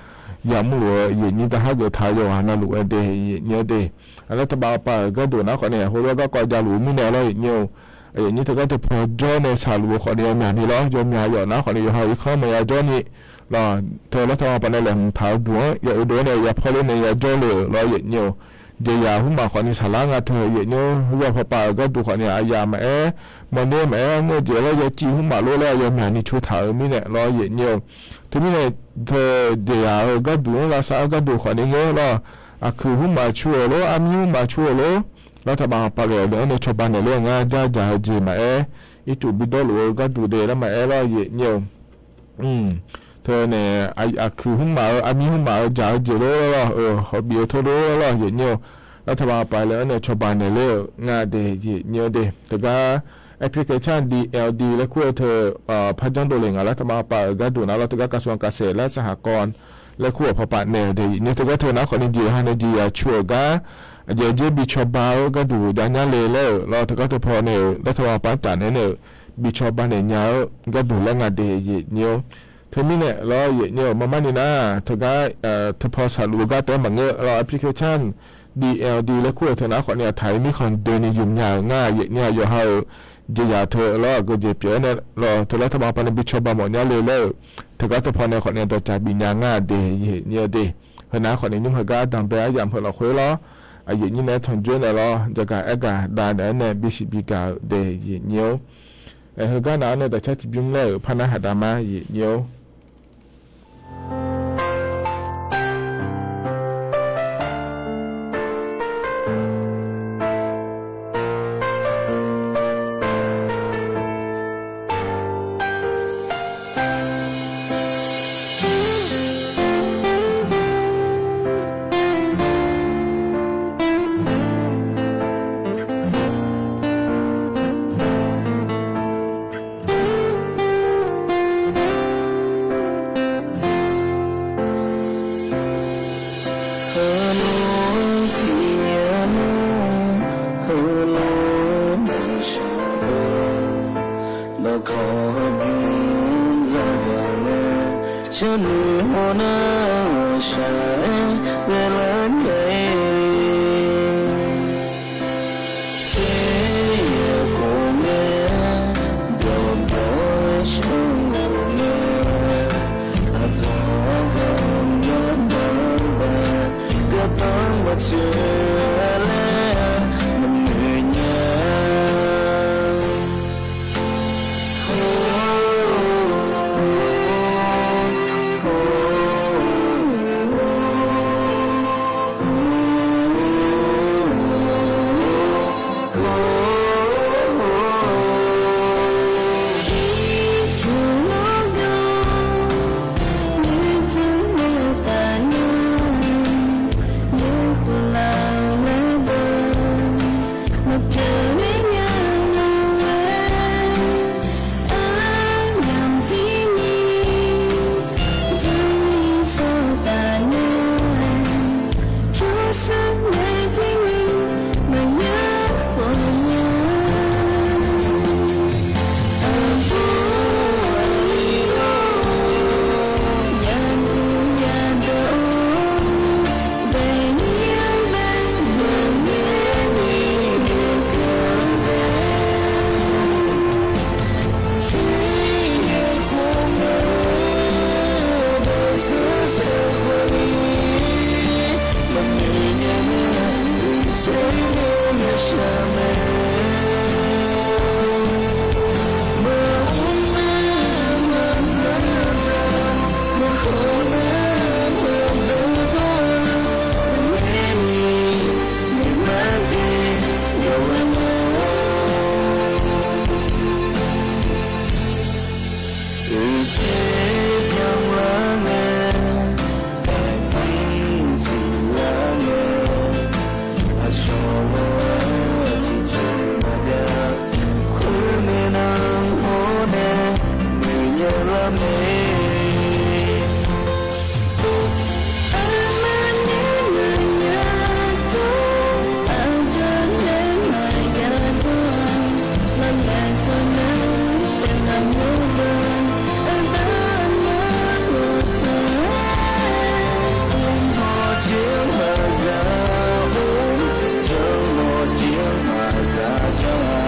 yamr luf-eu yaeqnyir daqhar geuf taq-eu yawqghaq navluf-aer de yaeqnyir-eu de. Aqlar taqbav pav-euq gharduq nar khawfni heulof-aer garkawv javluf-eu mirnae lawr yaeqnyir-eu yaeqnyir teugar teupaw jawr nae shaqluf-eu khawfni yawmyaq ni lawr yawmyaq yawf nar khawfni yawqha irkanr maqya jawr ni lawr teu lar taqbav pav nae laeqhmq taq-eu duq-anr ya oedov-aer nae ya pawrler nae ya jawrle-euq lawr yaeqnyir-eu jeqzaq hmrmaf khawfni saqlar nga teu yaeqnyir-eu heugar paw pav-euq gharduq khawfni aqyaf maqaer mawrner maqaer ngeur-eu jeq lawr yaciv hmrmaf lor laer yawmyaq ni coer taq-euq mirnae lawr yaeqnyir-eu teumirnae teu jeqzaq-euq gharduq-anr lavsav-eu gharduq khawfni ngeur lawr aqkuiq hmrmaf coer-euq lor armir hmrmaf coer-euq lor lar taqbav pav ghae-euq nae cawba naeq ler-eu ngar jardzaq-eu jeq maqaer ircuf bidawr luf-eu gharduq de lar maqaer lawr yaeqnyir-eu teu nae aqkuiq hmrmaf-eu armir hmrmaf-eu dzaq-eu jeq lor lawr-eu hawq bif-eu teu lor lawr yaeqnyir-eu lar taqbav pav le-anr nae cawba naeq ler-euq ngar de yaeqnyir-eu de. Teugar application D L D laer kur-eu teu par janr dovle ngaq lar taqbav pav-euq gharduq nar lawr teugar กระทรวงเกษตรและสหกรณ์ laer kur-euq paw pav naeq-eu de yaeqnyir-eu teugar teu nar khawfni jeqha nae jeqzaq coer-euq gar aqjeq-aer jeq bi cawba-eu gharduq jav nya le laer-euq lawr teugar teu paw nae-euq lar taqbav pav taf naeq nae-euq bi cawba naeq nya-eu gharduq laer nga de yaeqnyir-eu teumirnae lawr yaeqnyir-eu marmar ni nar teugar teu paw shaqluf-eu gar taef-aer maqngeur lawr application D L D laer kur-euq teu nar khawfni aqtaq-ir mirkhanq doeni ymq nya-euq ngar yaeqnyir-a yawqha-euq jeqzaq teu lawr aqgeu jeq pyeuf-aer nae lawr teu lar taqbav pav nae bi cawba mawf nya le laer-euq teugar teu paw nae khawfni dawqtsaf bif nya ngar de yaeqnyir-eu de. Heunar khawfni nymr heugar danqbae aryamq heu lafkhoer lawr aqyaeq nyir nae-aer tanqjoer naeq lawr jaqgaq aergaq dav naeq-aer nae bisiq bigaq-euq de yaeqnyir-eu. Heugar nav-anr nae daqcar tiqbymr laer-euq par narhaq dav ma yaeqnyir-eu. Heulof-aer siqnya-awr, heulof-aer maqshaq-eu, dawqkawq heubymr zagaq mae, sharnoeq hawnar ghawqshaq-aer ghaelar nya-ir. Sher yaeq khof ngae, byawq byawq-aer shar-eu khof ngae, aqdzawq-anr gaq-eu ngar baqdaq, gardanr maqtsoeq laer maqnoeq nya. Uqcif byanlar ngae, daefzir siqlar ngae, aqcawq mawr-aer tiqjeq maqjav, khoermirnae hawr nae noeqnya lar mae. Aqma nae maqya dawr, aqda nae maqya dawr-a, maqmaeq sawq nae taef maqnymr beu, aqda aqma ghawqshaq-aer, aqmawr jir maqza-or, janrmawr jir maqza janr-a,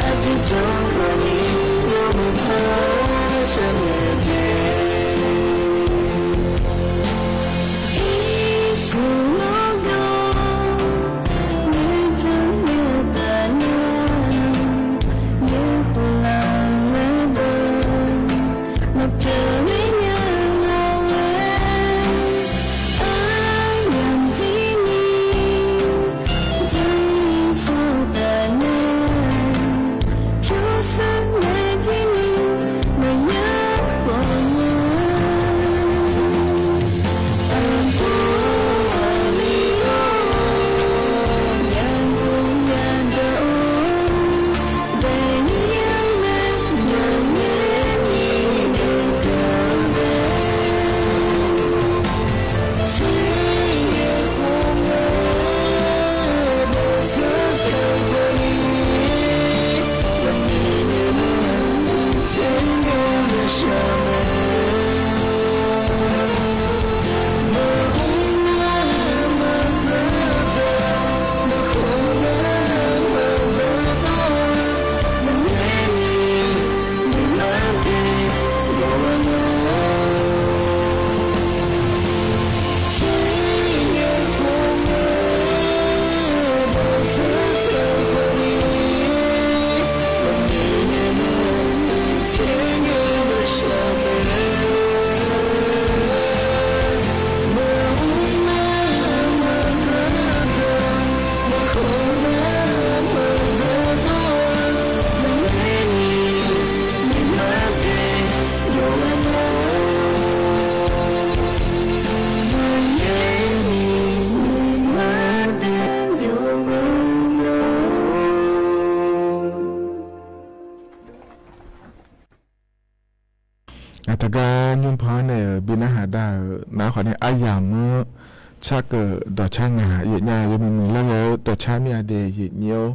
aqjeq janr khawf ni yawmuiq par shar naeq de. Ircuf lawrgawv, ngaeqdzaq ngaeqtaf nar, yaerbof laf laer dawr, maqpyeuf ler nya lawq-aer, aryamq jir ni, dzanr-ir sawq taf nar, pyurshuir nae jir ni, maqya khawf nya. Aqbur aqli-or, yaqguq yadaq-or, daefnyir-anr nae, yawqngaer ni noeqkeuv-eu mae. Tser yaeqkhof ngae, dawqshar saeq khawf ni, maqnoeq naeq nar, tser ngae ghawqshaq mae. Maqmr nar maqza daq, maqkhawf nar maqza dawr, maqngaer ni noeqlar de, yawqghaq na. Tser yaeqkhof ngae, dawqshar saeq khawf ni, maqnoeq naeq nar, tser ngae ghawqshaq mae. Maqmr nar maqza daq, maqkhawf nar maqza dawr, maqngaer ni noeqlar de, yawqghaq na. Maqngaer ni noeqlar de, yawqghaq na. Aq, teugar nymr pan-anr nae-euq bi narhaq da-euq nar khawf nae aryamq-anr carkeuv dawqcar ngaq yaeqnya-eu yawmuiq muiq lar ghae-eu dawqcar mir-a de yaeqnyir-or.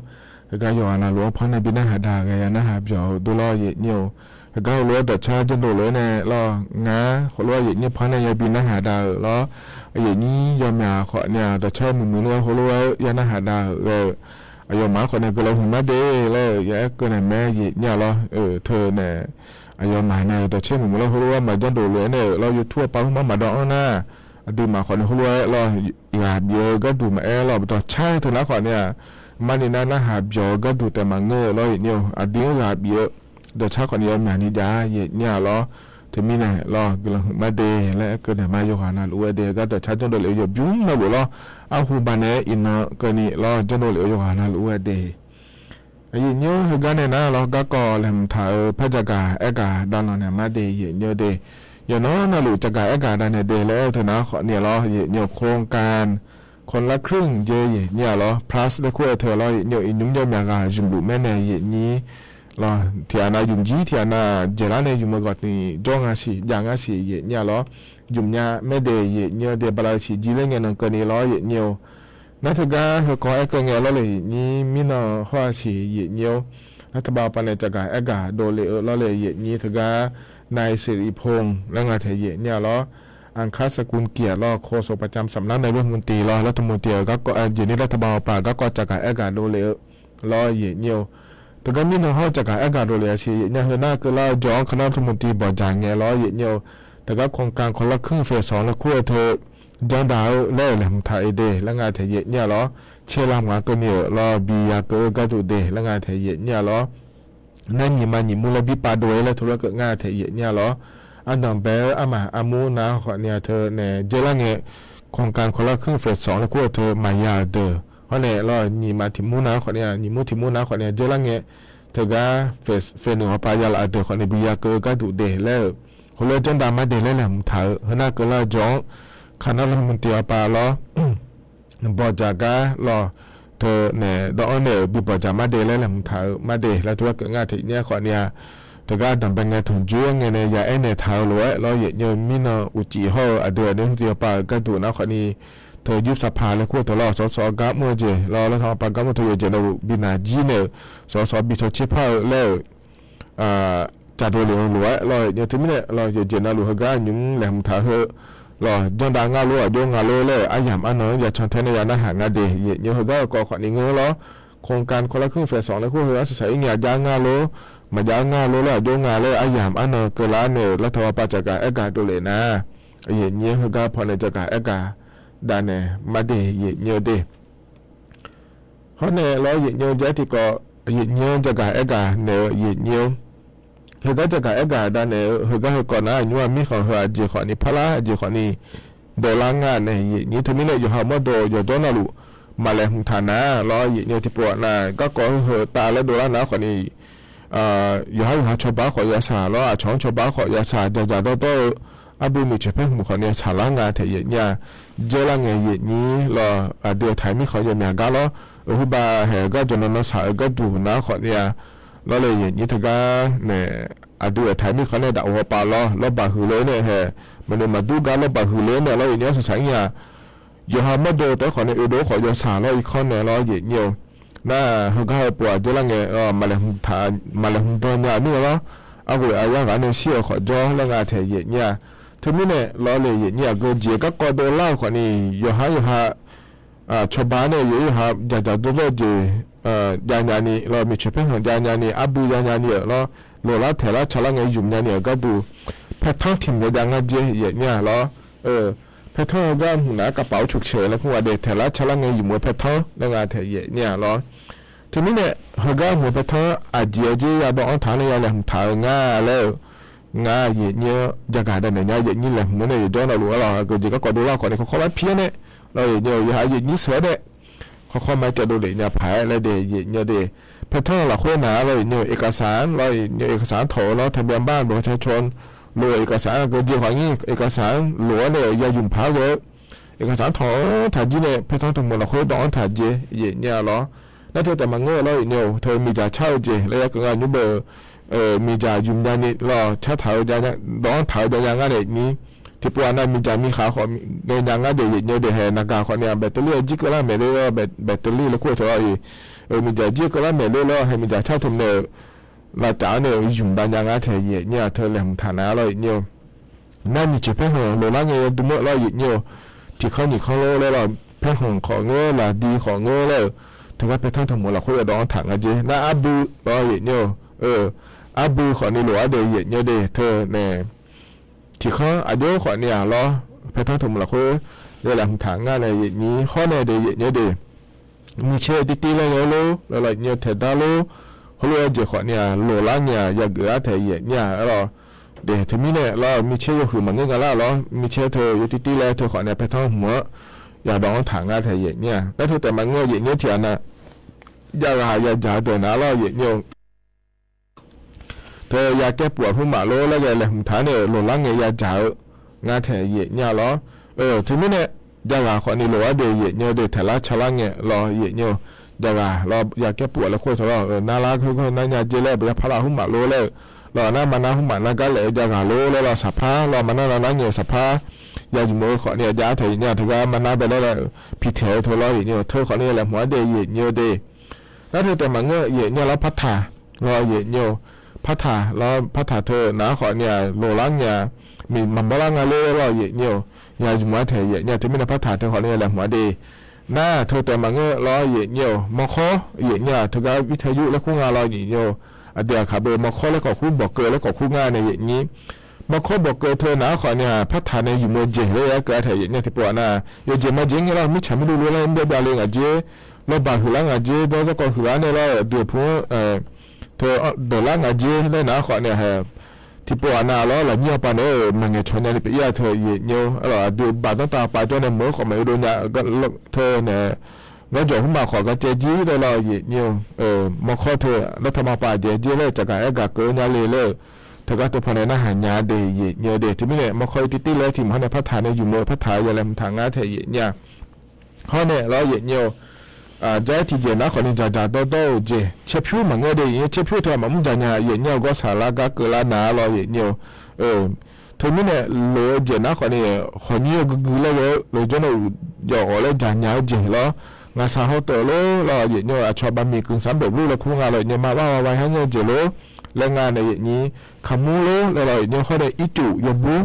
Heugar yawqghaq navluf-anr pan nae bi narhaq da-euq ghae ya narhaq byawq-eu dov lawr yaeqnyir-or. Heugar heulof-aer dawqcar janrdov lof-aer nae lawr ngar heulof-aer yaeqnyir pan nae yabi narhaq da-euq lawr. Yaeqnyir yawmyaq khawf nae-aq dawqcar muiq muiq lar ghae heulof-aer ya narhaq da-euq ghae-eu aqyawfmaf-anr khawf nae guiqlanq huiqma de laer-euq ya aer keuv naeq mae yaeqnyir-a lawr. Teu nae aqyawfmaf nae-euq dawqcar muiq muiq lar heulof-aer maqjanr dov lof-aer nae-euq lawr YouTube-anr paq hmr mar maqdawv-anr nar, aqduimaf khawf nae heulof-aer lawr ghaq bif-eu gharduq maqaer lawr dawqcar teu nar khawf nae-aq, marni nar narhaq byawq-eu gharduq taef maqngeur-eu lawr yaeqnyir-or. Aqdui-anr ghaq bif-eu dawqcar khawf nae yawmyaq ni jav yaeqnyir-a lawr. Teumirnae lawr guiqlanq huiqma de laer aer keuv naeq ma yawqghaq navluf-aer de gar dawqcar janrdov lef-eu yawqbymr navluf lawr. Arhu baqnaeq-aer iqnan keuvni lawr janrdov lef-eu yawqghaq navluf-aer de. Yaeqnyir-or heugar nae nar lawr garkawv laeqhmq taq-euq par jagaq aergaq davlanq naeq ma de yaeqnyir-or de. Yawqnan navluf jagaq aergaq davnaeq de laer aer-eu teu nar khawf nae lawr yaeqnyir-or โครงการคนละครึ่ง jeq yaeqnyir-a lawr plus laer kur-eu teu lawr yaeqnyir-or iqnymr yawmyaq ghaq zmqluf maer nae yaeqnyir lawr tiqghaq nav zmq jir tiqghaq nav dzaeqlar nae zmq-eu ghawqni jawr nga siq jav nga siq yaeqnyir-a lawr. Zmqnya maer de yaeqnyir-or de bala-eu siq jir laer ngae nan keuvni lawr yaeqnyir-or. Nar teugar heukawv aer keuv ngae lawr le yaeqnyir mirnan hawr-a siq yaeqnyir-or. รัฐบาล paq nae caqgaq aergaq dovle-eu lawr le yaeqnyir teugar นายสิริพงษ์ laer nga taeq yaeqnyir-a lawr. อังคสกุลเกียรติ lawr โฆษกประจำสำนักนายกรัฐมนตรี lawr รัฐมนตรี jeq ni รัฐบาล paq garkawv caqgaq aergaq dovle-eu lawr yaeqnyir-or. Teugar mirnan hawr caqgaq aergaq dovle-a siq yaeqnyir-a heu nar keuvlar-eu jawr-anr คณะรัฐมนตรี bawqdzaq ngae lawr yaeqnyir-or. Teugar โครงการคนละครึ่ง phase สอง laer kur-eu teu janrdaq-eu laer-euq laeqhmq taq-eu de laer nga taeq yaeqnyir-a lawr. Caerlar ngaq keuvni-euq lawr bi ya keuv-eu gharduq de laer nga taeq yaeqnyir-a lawr. Nar nyiq ma nyiq mur laer bi pav dov-aer laer teulof-aer keuv nga taeq yaeqnyir-a lawr. Ardanq bae-eu armaf armur nav khawf nae-a teu nae dzaerlar ngae โครงการคนละครึ่ง phase สอง laer kur-eu teu maqya-euq deuq hawr nae lawr nyiq ma tiq mur nav khawf nae-a nyiq mur tiq mur nav khawf nae dzaerlar ngae teugar faeqnuq hawpav ya laf-eu deuq khawfni bi ya keuv-eu gharduq de laer-euq, heulof-aer janrdav mar de laer laeqhmq taq-eu heunar keuvlar-eu jawr-anr, kaqnar lawrhmq tiq hawpav lawr, bawqdzaq gar lawr, teunaeq dawv-anr nae-euq bi bawqdzaq mar de laer laeqhmq taq-eu mar de laer teugar keuvngar teq nyaer khawfni-a, teugar danqbae ngae tanqjur-aer ngae nae ya aernaeq taq-eu lof-aer lawr, yaeqnyir-eu mirnan uqcif hawr-eu aqdui aqnyir tiq hawpav-euq gharduq nar khawfni, teu yur saqpaq laer kur-eu teu lawr, sawqsawq gar mr-eu jeq lawr, lawr saqpaq gar mr-eu teu yawqjeq navluf bi naq jir nae-euq, sawqsawq bi tawqtser par-eu laer-euq, caqdov lef-eu lof-aer lawr, yaeqnyir-eu teumirnae lawr, yawqjeq navluf heugar nymq-mr laeqhmq taq heu lawr, janrdav ngar lor, aqjox nga lor laer-euq aryamq arnan-anr yacan tae nae ya narhaq nga de, yaeqnyir-eu heugar-eu kawv khawfni ngeur lawr, โครงการคนละครึ่ง faeq sanq laer kur heu arsaq saq-ir nya jar ngar lor, maqjav ngar lor laer aqjox nga laer-euq aryamq arnan keuvlar nae-euq lartaq hawpav caqgaq aergaq dovlef nar, yaeqnyir-eu heugar pawnae caqgaq aergaq davnaeq mar de yaeqnyir-eu de. Hawr nae lawr, yaeqnyir-eu jav-aer tiqkawv, yaeqnyir-anr caqgaq aergaq naeq-eu yaeqnyir-or, heugar caqgaq aergaq davnaeq-eu heugar heukawv nar, nymr-aq mirkhanq heu aqjeq khawfni parlar, aqjeq khawfni dovlar nga nae yaeqnyir. Teumirnae yawqha-euq mawrdo yawqjawr navluf maqlaeqhmq taq nar lawr, yaeqnyir-eu tiqpov-aq nav garkawv heu heu tav laer dovlar nar khawfni, yawqhar yawqha cawba khawf yasaq lawr, aqcawq-anr cawba khawf yasaq, dzaqdzaq dawrdawr-eu arbuv miqcoeq paer hmq khawfni saqlar nga taeq yaeqnyir-a. Dzaerlar ngae yaeqnyir lawr, aqdui-euq taq-eu mirkhanq yawmyaq gar lawr, euq heubav haeq-eu gar jawqnan nan saq-eu gharduq nar khawfni-a, lawr le yaeqnyir teugar nae, aqdui-euq taq-eu mirkhanq nae daqov hawpav lawr, lawrbaq huiq le-aer nae haeq, maqnoeq maqdur gar lawrbaq huiq le-aer nae lawr, yaeqnyir arsaq saq-ir nya. Yawqha mawrdo taef-aer khawfni oedov khawf yawsaq lawr, irkanr nae lawr yaeqnyir-eu. Nar heugar heu pov-aq dzaerlar ngae, maqlaeqhmq dan nya-eu mirnae lawr, arghof aqyar ghaq nae shir-euq khawf jawr laer nga taeq yaeqnyir-a. Teumirnae lawr le yaeqnyir aqgeu jeq garkawv dovlar-eu khawfni, yawqhar yawqha cawba nae yawqhar yawqha dzaqdzaq dawrdawr-eu jeq javnya ni lawr, miqcoeq paer hmq javnya ni, arbuv javnya ni-euq lawr, loqlar taeqlar calar ngae ymq nya ni-euq gharduq, paertanr tiq mq jav ngar jer yaeqnyir-a lawr. Paertanr-eu gar hmq nar kavpaf-awr cuqcaeq laer kur nga de, taeqlar calar ngae ymq-eu paertanr laer nga taeq yaeqnyir-a lawr. Teumirnae heugar hmq-eu paertanr aqjeq-aer jer yadawv-anr taq-anr nae ya laeqhmq taq-eu ngar laer-euq, ngar yaeqnyir-anr jaqgaq davnaeq nya, yaeqnyir laeqhmq-anr nae yawqjawr navluf-aer lawr, aqgeu jeq garkawv dovlar-eu khawfni khawkhaw mar pi-aer nae lawr, yaeqnyir-eu yawqha yaeqnyir sheuq-aer nae khawkhaw mar caev dovlef nya paq-aer laer de yaeqnyir-eu de. Paertanr lafkhoer nar lawr, yaeqnyir-eu เอกสาร lawr, yaeqnyir-eu เอกสาร tawq-eu lawr, ทะเบียนบ้าน บัตรประชาชน lof-eu เอกสาร aqgeu jeq khawf nyir เอกสาร lof-aer nae ya ymq paq-aer ghae-eu เอกสาร tawq-anr taq jir nae paertanr taqmuiq lafkhoer dawv-anr taq jer yaeqnyir-a lawr. Nar teu taef maqngeur-eu lawr, yaeqnyir-eu teu miqdzaq car-eu jeq laer ya keuv nga nymr beu, miqdzaq ymq nya ni lawr, car taq-eu dawv-anr taq-eu javnya ngar nae ni, tiqpov-aq nav miqdzaq miqkhaq khawf ngae nya ngar de yaeqnyir-eu de. Haeq naqgaq khawfni-aq แบตเตอรี่ jir keuvlar maeq ler lawr, แบตเตอรี่ laer kur-eu teu lawr, miqdzaq jir keuvlar maeq ler lawr, haeq miqdzaq car teu nae-euq lavcaf-anr nae-euq ymq davnya ngar taeq yaeqnyir-a. Teu laeqhmq taq nar lawr yaeqnyir-eu, nar miqcoeq paer hmq loqlar ngae yadm-eu lawr yaeqnyir-eu, tiq kanr nyiq kanr lor laer lawr, paer hmq khawf ngeur, laqdi khawf ngeur laer-euq, teugar paertanr taqmuiq lafkhoer yadawv-anr taq nga jer. Nar arbui lawr yaeqnyir-eu, arbui khawfni lof-aer de yaeqnyir de teu nae tiq kanr aqjox khawfni-aq lawr, paertanr taqmuiq lafkhoer ya laeqhmq taq ngar nae yaeqnyir hawr nae de yaeqnyir de. Miqcaer tiv tiv laer ngae lor, lawr yaeqnyir-eu taeqdar lor, heulof-aer jeq khawfni-aq loqlar ngae-aq yageuf-ar taeq yaeqnyir-a lawr. De teumirnae lawr, miqcaer yawhuiq maqngeur nga lar lawr, miqcaer teu yaw tiv tiv laer teu khawfni-aq paertanr hmq-anr yadawv-anr taq ngar taeq yaeqnyir-a. Nar teu taef maqngeur yaeqnyir tiq ghaq nav, jav ghaq yadzaq-eu deuq nar lawr yaeqnyir-eu, teu ya kaer puf-aq hmr maf lor laer ghae laeqhmq taq-anr nae-euq loqlar ngae yadzaq-eu ngar taeq yaeqnyir-a lawr. Teumirnae jav ghaq khawfni lof-aer de yaeqnyir-eu de, taeqlar calar ngae lawr yaeqnyir-eu, jav ghaq lawr ya kaer puf-aq laer khoer teu lawr, narlar khoer nar nya jer laer baqya parlar hmr maf lor laer-euq, lawr nar maqnar hmr maf nar gar laef-eu jav ghaq lor laer lawr, saqpar lawr maqnar nar nar ngae saqpar ya ymq-eu khawfni-aq jav taeq yaeqnyir-a. Teugar maqnar bae laer laer-euq pi taeq-eu teu lawr yaeqnyir-eu, teu khawfni laeqhmq-anr de yaeqnyir-eu de. Nar teu taef maqngeur yaeqnyir-a lawr, partaq lawr yaeqnyir-eu, partaq lawr, partaq teu nar khawfni-aq loqlar ngae-a, maqmawr lar nga ler lawr yaeqnyir-eu, ya ymq-ar taeq yaeqnyir-a. Teumirnae partaq teu khawfni laeqhmq-anr de. Nar teu taef maqngeur lawr yaeqnyir-eu, mawrkawr yaeqnyir-aq teugar วิทยุ laer kur nga lawr yaeqnyir-eu, aqdui aqkaq beu mawrkawr laer khawf kur, bawqkeuv laer khawf kur ngar nae yaeqnyir. Mawrkawr bawqkeuv teu nar khawfni-aq partaq nae ymq-eu jeq laer ya keuv-ar taeq yaeqnyir-a. Tiqpov-aq nar yawjeq majeq ngae lawr, mirtsaq mirluf luf laer mr byav byav le ngaq jer, lawrbaq huiqlar ngaq jer, dawr dawrkawv huiqlar nae lawr, aqdui-euq pu-anr teu deuqlar ngaq jer laer nar khawfni-aq hae, tiqpov-aq nav lawr, lafnyir hawpav naeq-aer-euq maqngaeq cawq nyani pyeuf-ir-a teu yaeqnyir-eu, aqdui-euq baqdanr tav pav jawr nae meuq-anr khawf maqoe dov nya teu nae Nawr jawq hmr maqkhawf gar caev jir laer lawr, aqyuif aqnyir-eu, mawrkawr teu lawrtaq maqpav aqjeq jir laer caqgaq aergaq keuv-eu nya le laer-eu, teugar teu pawnae narhaq nya de, aqyuif aqnyir-eu de. Teumirnae mawrkawr-ir tiv tiv laer tiq mq hawr nae partaq nae yumq-eu partaq ya laeqhmq taq nga taef aqyuif aqnyir-a. Hawr nae lawr aqyuif aqnyir-eu, jar-aer tiqjeq nar khawfni dzaqdzaq dawrdawr-eu jeq caerpyur maqngeur de, aqyuif aqnyir, caerpyur teu aqmaq mr dzaq nya aqyuif aqnyir-a, gawr saqlar gar keuvlar nar lawr aqyuif aqnyir-eu, teumirnae lof-eu jeq nar khawfni khawqnyir-eu guigui laer ghae-eu lof jawrnav uq jawf ghawf laer dzaq nya-eu jeq lawr. Ngaqshaq hawteuv lor laer aqyuif aqnyir-eu, aqcawq baqmiq guiqsanr baeqbur laer kur nga laer aqyuif aqnyir, maqbax maqbax haer ngae jeq lor laer nga nae aqyuif aqnyir, kaqmur lor laer lawr aqyuif aqnyir, hawr nae ircuf yawbur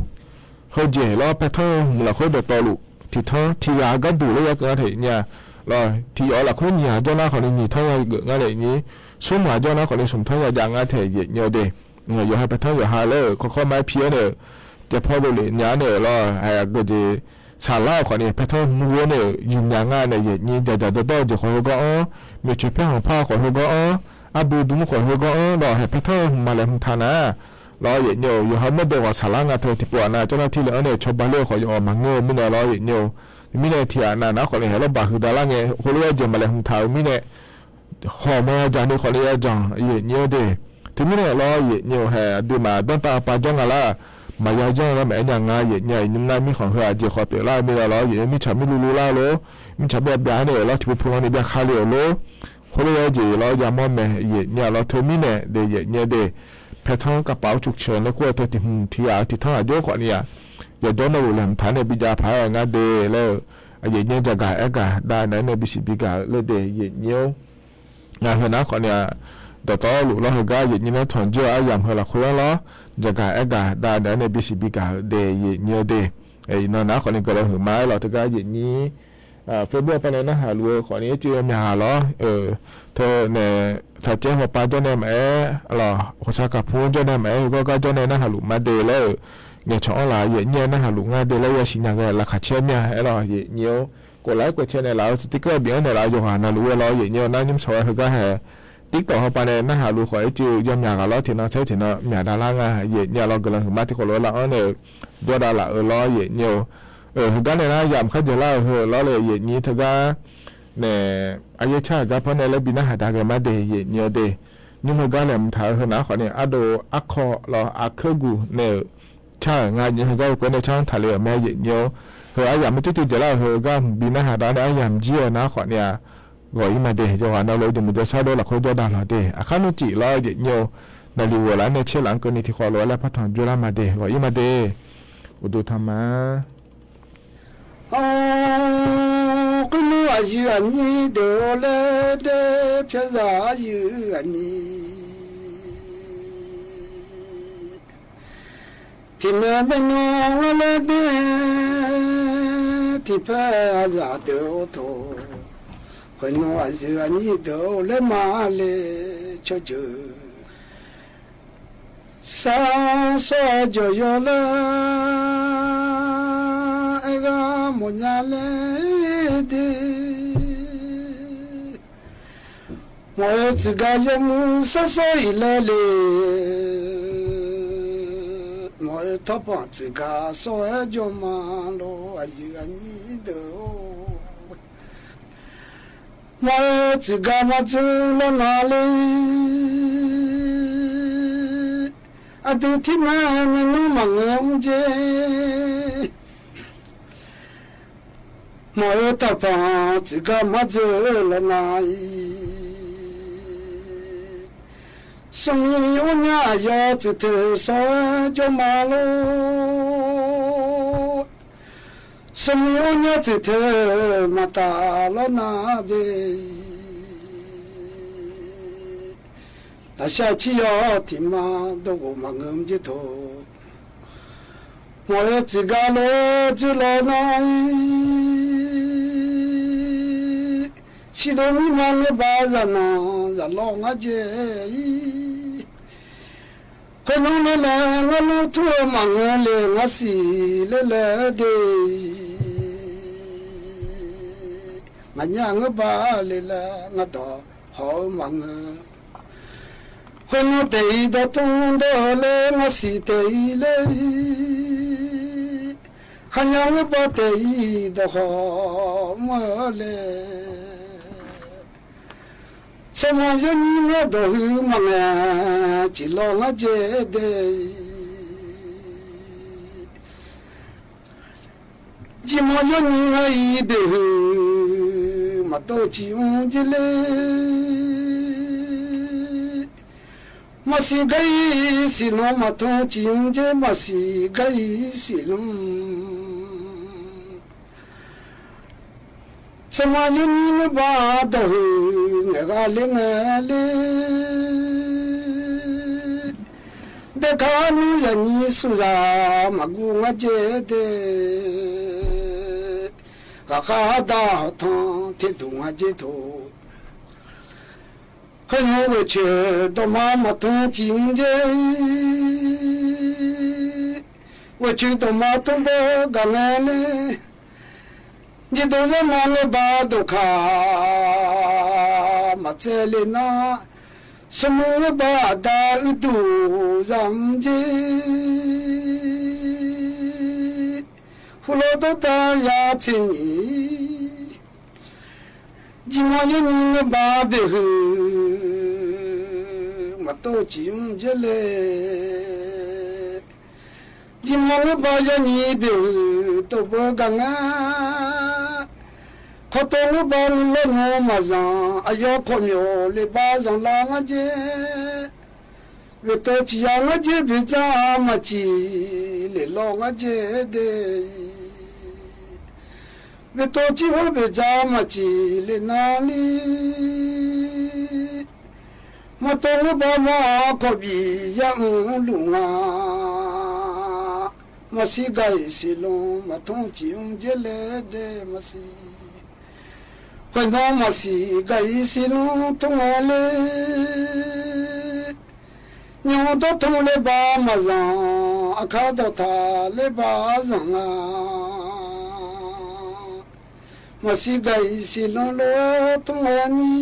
heujeq lawr paertanr-eu hmq lafkhoer dawqtawvluf tiqtanr tiqghaq gharduq laer ya keuv nga taef aqyuif aqnyir-a. Lawr tiqyawf-eu lafkhoer nyiq ghaq jawr nar khawfni nyiq tanr ya geuf nga taef aqyuif aqnyir, smr ghaq jawr nar khawfni smq tanr ya jav nga taef aqyuif aqnyir-eu de. Yawqha paertanr yawqha laer-euq kawrkawr ma-aer pi-awr nae-euq, caevpaw dovlef nya-awr nae-euq lawr, aqgeujeq saqlar-euq khawfni paertanr hmq ghoe-awr nae-euq yumq nya nga nae aqyuif aqnyir, dzaqdzaq dawrdawr-eu jeq khawf heugawr-anr, maeqtsoeq paerkhanq par khawf heugawr-anr, arbui dmr khawf heugawr-anr lawr, hae paertanr-eu hmq maqlaeqhmq taq nar lawr aqyuif aqnyir-eu, yawqha mawrdo ghawq saqlar nga teu tiqpov-aq nar, jarnav tirle-anr nae cawba ler-eu khawf yawf-awq maqngeur-eu mirnae lawr aqyuif aqnyir-eu, mirnae tiqghaq navnar khawfni haeq lawrbaq huiqdav lar ngae heulof-aer jeq maqlaeqhmq taq-euq mirnae, khawf mawr-a jaq ni khawfni ya janq aqyuif aqnyir-eu de. Teumirnae lawr aqyuif aqnyir-eu, hae aqduimaf danrtav pav jawr nga lar, maqya janr-eu gar maqaer nya nga aqyuif aqnyir-a, iqnymr nar mirkhanq heu aqjeq khawf pyeuflar-eu mirnae lawr aqyuif aqnyir, mirtsaq mirlu lu lar lor, mirtsaq bae byav nae-euq lawr tiqpov pu-anr ni byav kale-euq lor. Khoerlof-aer jeq lawr yamawr mae aqyuif aqnyir-a lawr, teumirnae de aqyuif aqnyir-eu de. Paertanr kavpaf-awr cuqceuq nae kur-eu teu tiq hmq tiqghaq-eu tiqtanr aqjox khawfni-aq, yawqjawr navluf laeqhmq taq-anr nae bijav paq-aer nga de laer-eu, aqyuif aqnyir, dzaqgaq aergaq dav naeq-aer nae bisiq bigaq-eu laer de aqyuif aqnyir-or. Ngaq heu nar khawfni-aq, dawqtawvluf lawr heugar aqyuif aqnyir nar tanqjawr-eu aryamq heu lafkhoer-anr lawr, dzaqgaq aergaq dav naeq-aer nae bisiq bigaq-eu de aqyuif aqnyir-eu de. Iqnan nar khawfni guiqlanq huiqma-aer lawr teugar aqyuif aqnyir, Facebook-anr pav nae narhaq luf-eu khawfni ircuf yawmyaq ghaq lawr, teu nae saqcaer hawpav jawr nae maqaer lawr, khoqsaq kaqpu-anr jawr nae maqaer, heugawr gar jawr nae narhaq luf ma de laer-euq, ngaeqcawq-anr laf aqyuif aqnyir-aer narhaq luf nga de laer yasiq nya ghae laqkhaq caer mir-a aer lawr aqyuif aqnyir-or. Koflaf-aer kawv cae naeqlaf-eu, sticker bif-anr naeqlaf-eu yawqghaq navluf-aer lawr aqyuif aqnyir-eu, nar nymr sawq-aer heugar hae TikTok hawpav nae narhaq luf khawf ircuf yawmyaq ghaq lawr tiqnan saer tiqnan myaq davlar nga aqyuif aqnyir-a lawr, guiqlanq huiqma tiq khawf lof-aer laf-anr nae-euq jawrdav laf-eu lawr aqyuif aqnyir-or. Heugar nae nar yamq kharjeq lar-euq heu lawr laer aqyuif aqnyir teugar nae, aryaer car-euq gar par nae laer bi narhaq dav ghae ma de aqyuif aqnyir-eu de. Nymr heugar laeqhmq taq-eu heu nar khawfni ardov arkawv lawr aqkeurguq nae-euq car-euq nga aqyuif, heugar yawkawv nae car-anr taqle-euq mae aqyuif aqnyir-or. Heu aryamq maqtser tser jeq lar-euq heugar hmq bi narhaq dav nae aryamq jir-eu nar khawfni-aq, ghawq-ir ma de. Yawqghaq navluf-eu jeq maqjav sar dov lafkhoer jawrdav lawq de. Aqkar nmr cif lawr aqyuif aqnyir-or. Naqliq ghoeq laf-anr nae tser laf-anr keuvni tiq khawf lof-aer laer par tanqjur lar ma de. Ghawq-ir ma de. Uqduq tanqma Khoernmr aqyuif aqnyir deuq-or laer daer, pyaerzaq aqyuif aqnyir tiqmaeq bae nawr ngar laer daer, tiqpaer aqzaf deuq-or toq. Khoernmr aqyuif aqnyir deuq-or laer ma le, tsawrjeuq sar sawr-aer jawq yawlaer, aerghar mawfnya laer de. Mawf-eu tiqghaq yawmuiq sar sawr-iq laer le. Mawf-eu tawrpanq tiqghaq sawr-aer jawr ma lor, aqyuif aqnyir deuq-or. Mawf-eu tiqghaq maqdzeur lawrna le. Aqdui tirmaer maernmr maqngeur mr jer. Mawf-eu taqpanq tiqghaq maqdzeur lawrna-ir. Smrmiq ornyar aqyawf tsuif teu sawr-aer jawr ma lor. Smrmiq ornyar tsuif teu maqtaf lawrna de. Laqshaq cir yawr tiqma dawqghof maqngeur mr jer toq. Mawf-eu tiqghaq lof-aer dzoer lawrna-ir. Siqdov mirma ngeur ba zaqnanq zaqlawr ngar jae-ir. Khoernmr ler laer ngar lur tur-eu maqngeur le, ngar siq ler laer de. Nganyaf ngeur ba le laer ngar dawq haw-eu maqngeur. Khoernmr taef-ir dawqtmr dawr-eu laer ngar siq taef-ir ler-ir. Khaqnya ngeur ba taef-ir dawq haw mr-eu laer. Jawrma yawnyir ngar dawq heu maqngae, tiqlawr ngar jaer dae. Jirma yawnyir ngar-iq baeq heu, maqtov ciqmr jaer le. Maqsiq gar-iq siqlmq maqtov ciqmr jaer, maqsiq gar-iq siqlmq. Tsawrma yawnyir ngar ba dawq heu, ngaeq ghaq ler ngae le. Daerkar nmr zaqnyir smq zaq maqguv ngar jaer dae. Ghaqkhav ardaq hawqtanq terduq ngar jaer tov. Khoernan ghoeqcoeq dawqma maqtmr ciqmr jaer, ghoeqcoeq dawqma tmr beu gaq ngae le. Nyirdov zanrma ngar ba dawqkaq maqtsaev le nar, smrmuiq ngar ba aqda uiduq zaqmr jaer, heulof dawrda ya tseqnyiq, jirma yawnyir ngar ba baeq heu, maqtov ciqmr jaer le. Jirma ngar ba yawnyir baeq heu tov beu gaq ngar. Kawrtov ngar ba ngar lawrnymr maqzanq, aqyawf kawqmyawf le ba zanqlar ngar jaer. Boeqtov ciqya ngar jaer boeqdzaq maqciq le lawr ngar jaer de. Boeqtov ciq hawr boeqdzaq maqciq le nar li. Maqtov ngar ba mawr kawqbif yamr luf nga. Maqsiq gaq-iq siqlmq maqtmr ciqmr jaer le de maqsiq. Khoernan maqsiq gaq-iq siqlmq tmr ngae le. Nymq dawr tmr le ba maqzanq, aqkar dawqtaq le ba zanq nga. Maqsiq gaq-iq siqlmq lof-aer tmr ngae ni.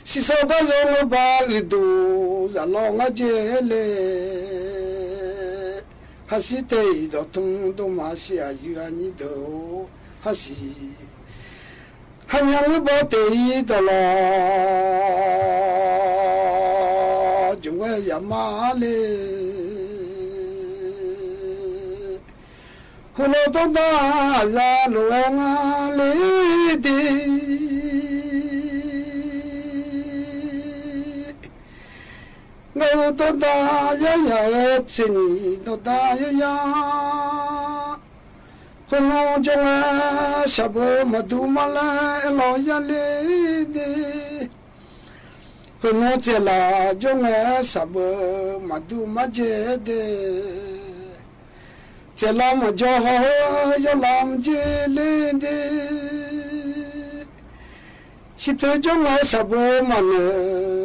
Siqsawr gar yawr ngar ba uiduq zaqlawr ngar jaer le. Haqsiq taef-iq dawqtmr dawqma siq aqyuif aqnyir deuq-or, haqsiq. Haqmya ngar ba taef-iq dawqlawr, jmq ghae yaf mar le. Heulof dawrda aqzaq lof-aer ngar le de. Ngaq-euq dawrda yaryaq-aer tseqnyiq dawrda yaryaq. Khoernan jawr ngae shaqbeu maqdur mar laer aerlawq ya le de. Khoernan tsaevlaf jawr ngae shaqbeu maqdur mar jaer de. Tsaevlaf maqjawr haw-eu yawrlam jaer le de. Shiqpoeq jawr ngae shaqbeu maqnoeq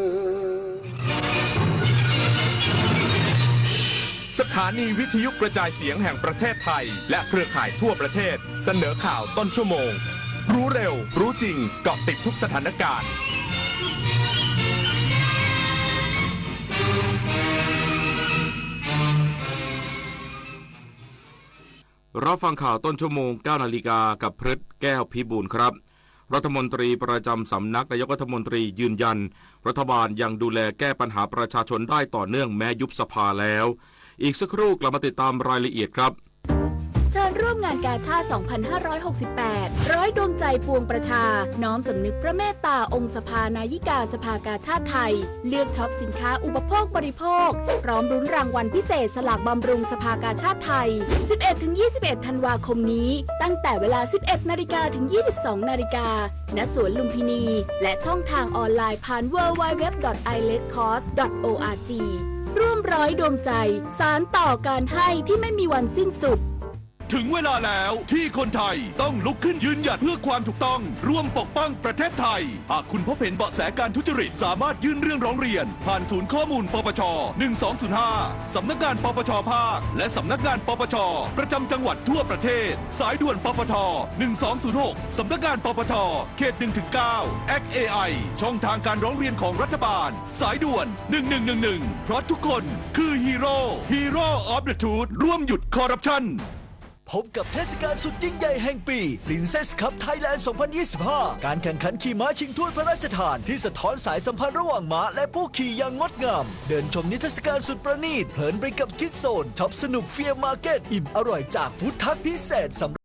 สถานีวิทยุกระจายเสียงแห่งประเทศไทย และเครือข่ายทั่วประเทศ เสนอข่าวต้นชั่วโมง รู้เร็ว รู้จริง เกาะติดทุกสถานการณ์ รับฟังข่าวต้นชั่วโมง เก้านาฬิกา กับพฤษ แก้วพิบูลครับ รัฐมนตรีประจำสำนักนายกรัฐมนตรียืนยัน รัฐบาลยังดูแลแก้ปัญหาประชาชนได้ต่อเนื่องแม้ยุบสภาแล้ว อีกสักครู่กลับมาติดตามรายละเอียดครับ เชิญร่วมงานกาชาด สองพันห้าร้อยหกสิบแปด ร้อยดวงใจปวงประชา น้อมสำนึกพระเมตตาองค์สภานายิกาสภากาชาดไทย เลือกช็อปสินค้าอุปโภคบริโภค พร้อมลุ้นรางวัลพิเศษสลากบำรุงสภากาชาดไทย สิบเอ็ดถึงยี่สิบเอ็ด ธันวาคมนี้ ตั้งแต่เวลา สิบเอ็ดนาฬิกา ถึง ยี่สิบสองนาฬิกา ณ สวนลุมพินี และช่องทางออนไลน์ผ่าน ดับเบิลยู ดับเบิลยู ดับเบิลยู ดอท ไอเลดคอส ดอท โอ อาร์ จี ร่วมร้อยดวงใจ สานต่อการให้ที่ไม่มีวันสิ้นสุด ถึงเวลาแล้วที่คนไทยต้องลุกขึ้นยืนหยัดเพื่อความถูกต้อง ร่วมปกป้องประเทศไทย หากคุณพบเห็นเบาะแสการทุจริต สามารถยื่นเรื่องร้องเรียน ผ่านศูนย์ข้อมูล ปปช หนึ่งสองศูนย์ห้า สำนักงาน ปปช ภาค และสำนักงาน ปปช ประจำจังหวัดทั่วประเทศ สายด่วน ปปช หนึ่งสองศูนย์หก สำนักงาน ปปช เขต หนึ่งถึงเก้า แอค เอไอ ช่องทางการร้องเรียนของรัฐบาล สายด่วน หนึ่งหนึ่งหนึ่งหนึ่ง เพราะทุกคนคือฮีโร่ Hero of the Truth ร่วมหยุดคอร์รัปชัน พบกับเทศกาลสุดยิ่งใหญ่แห่งปี Princess Cup Thailand สองพันยี่สิบห้า การแข่งขันขี่ม้าชิงถ้วยพระราชทานที่สะท้อนสายสัมพันธ์ระหว่างม้าและผู้ขี่อย่างงดงาม เดินชมนิทรรศการสุดประณีต เพลินไปกับ Kids Zone ช็อปสนุก Fear Market อิ่มอร่อยจากฟู้ดทรัคพิเศษสำ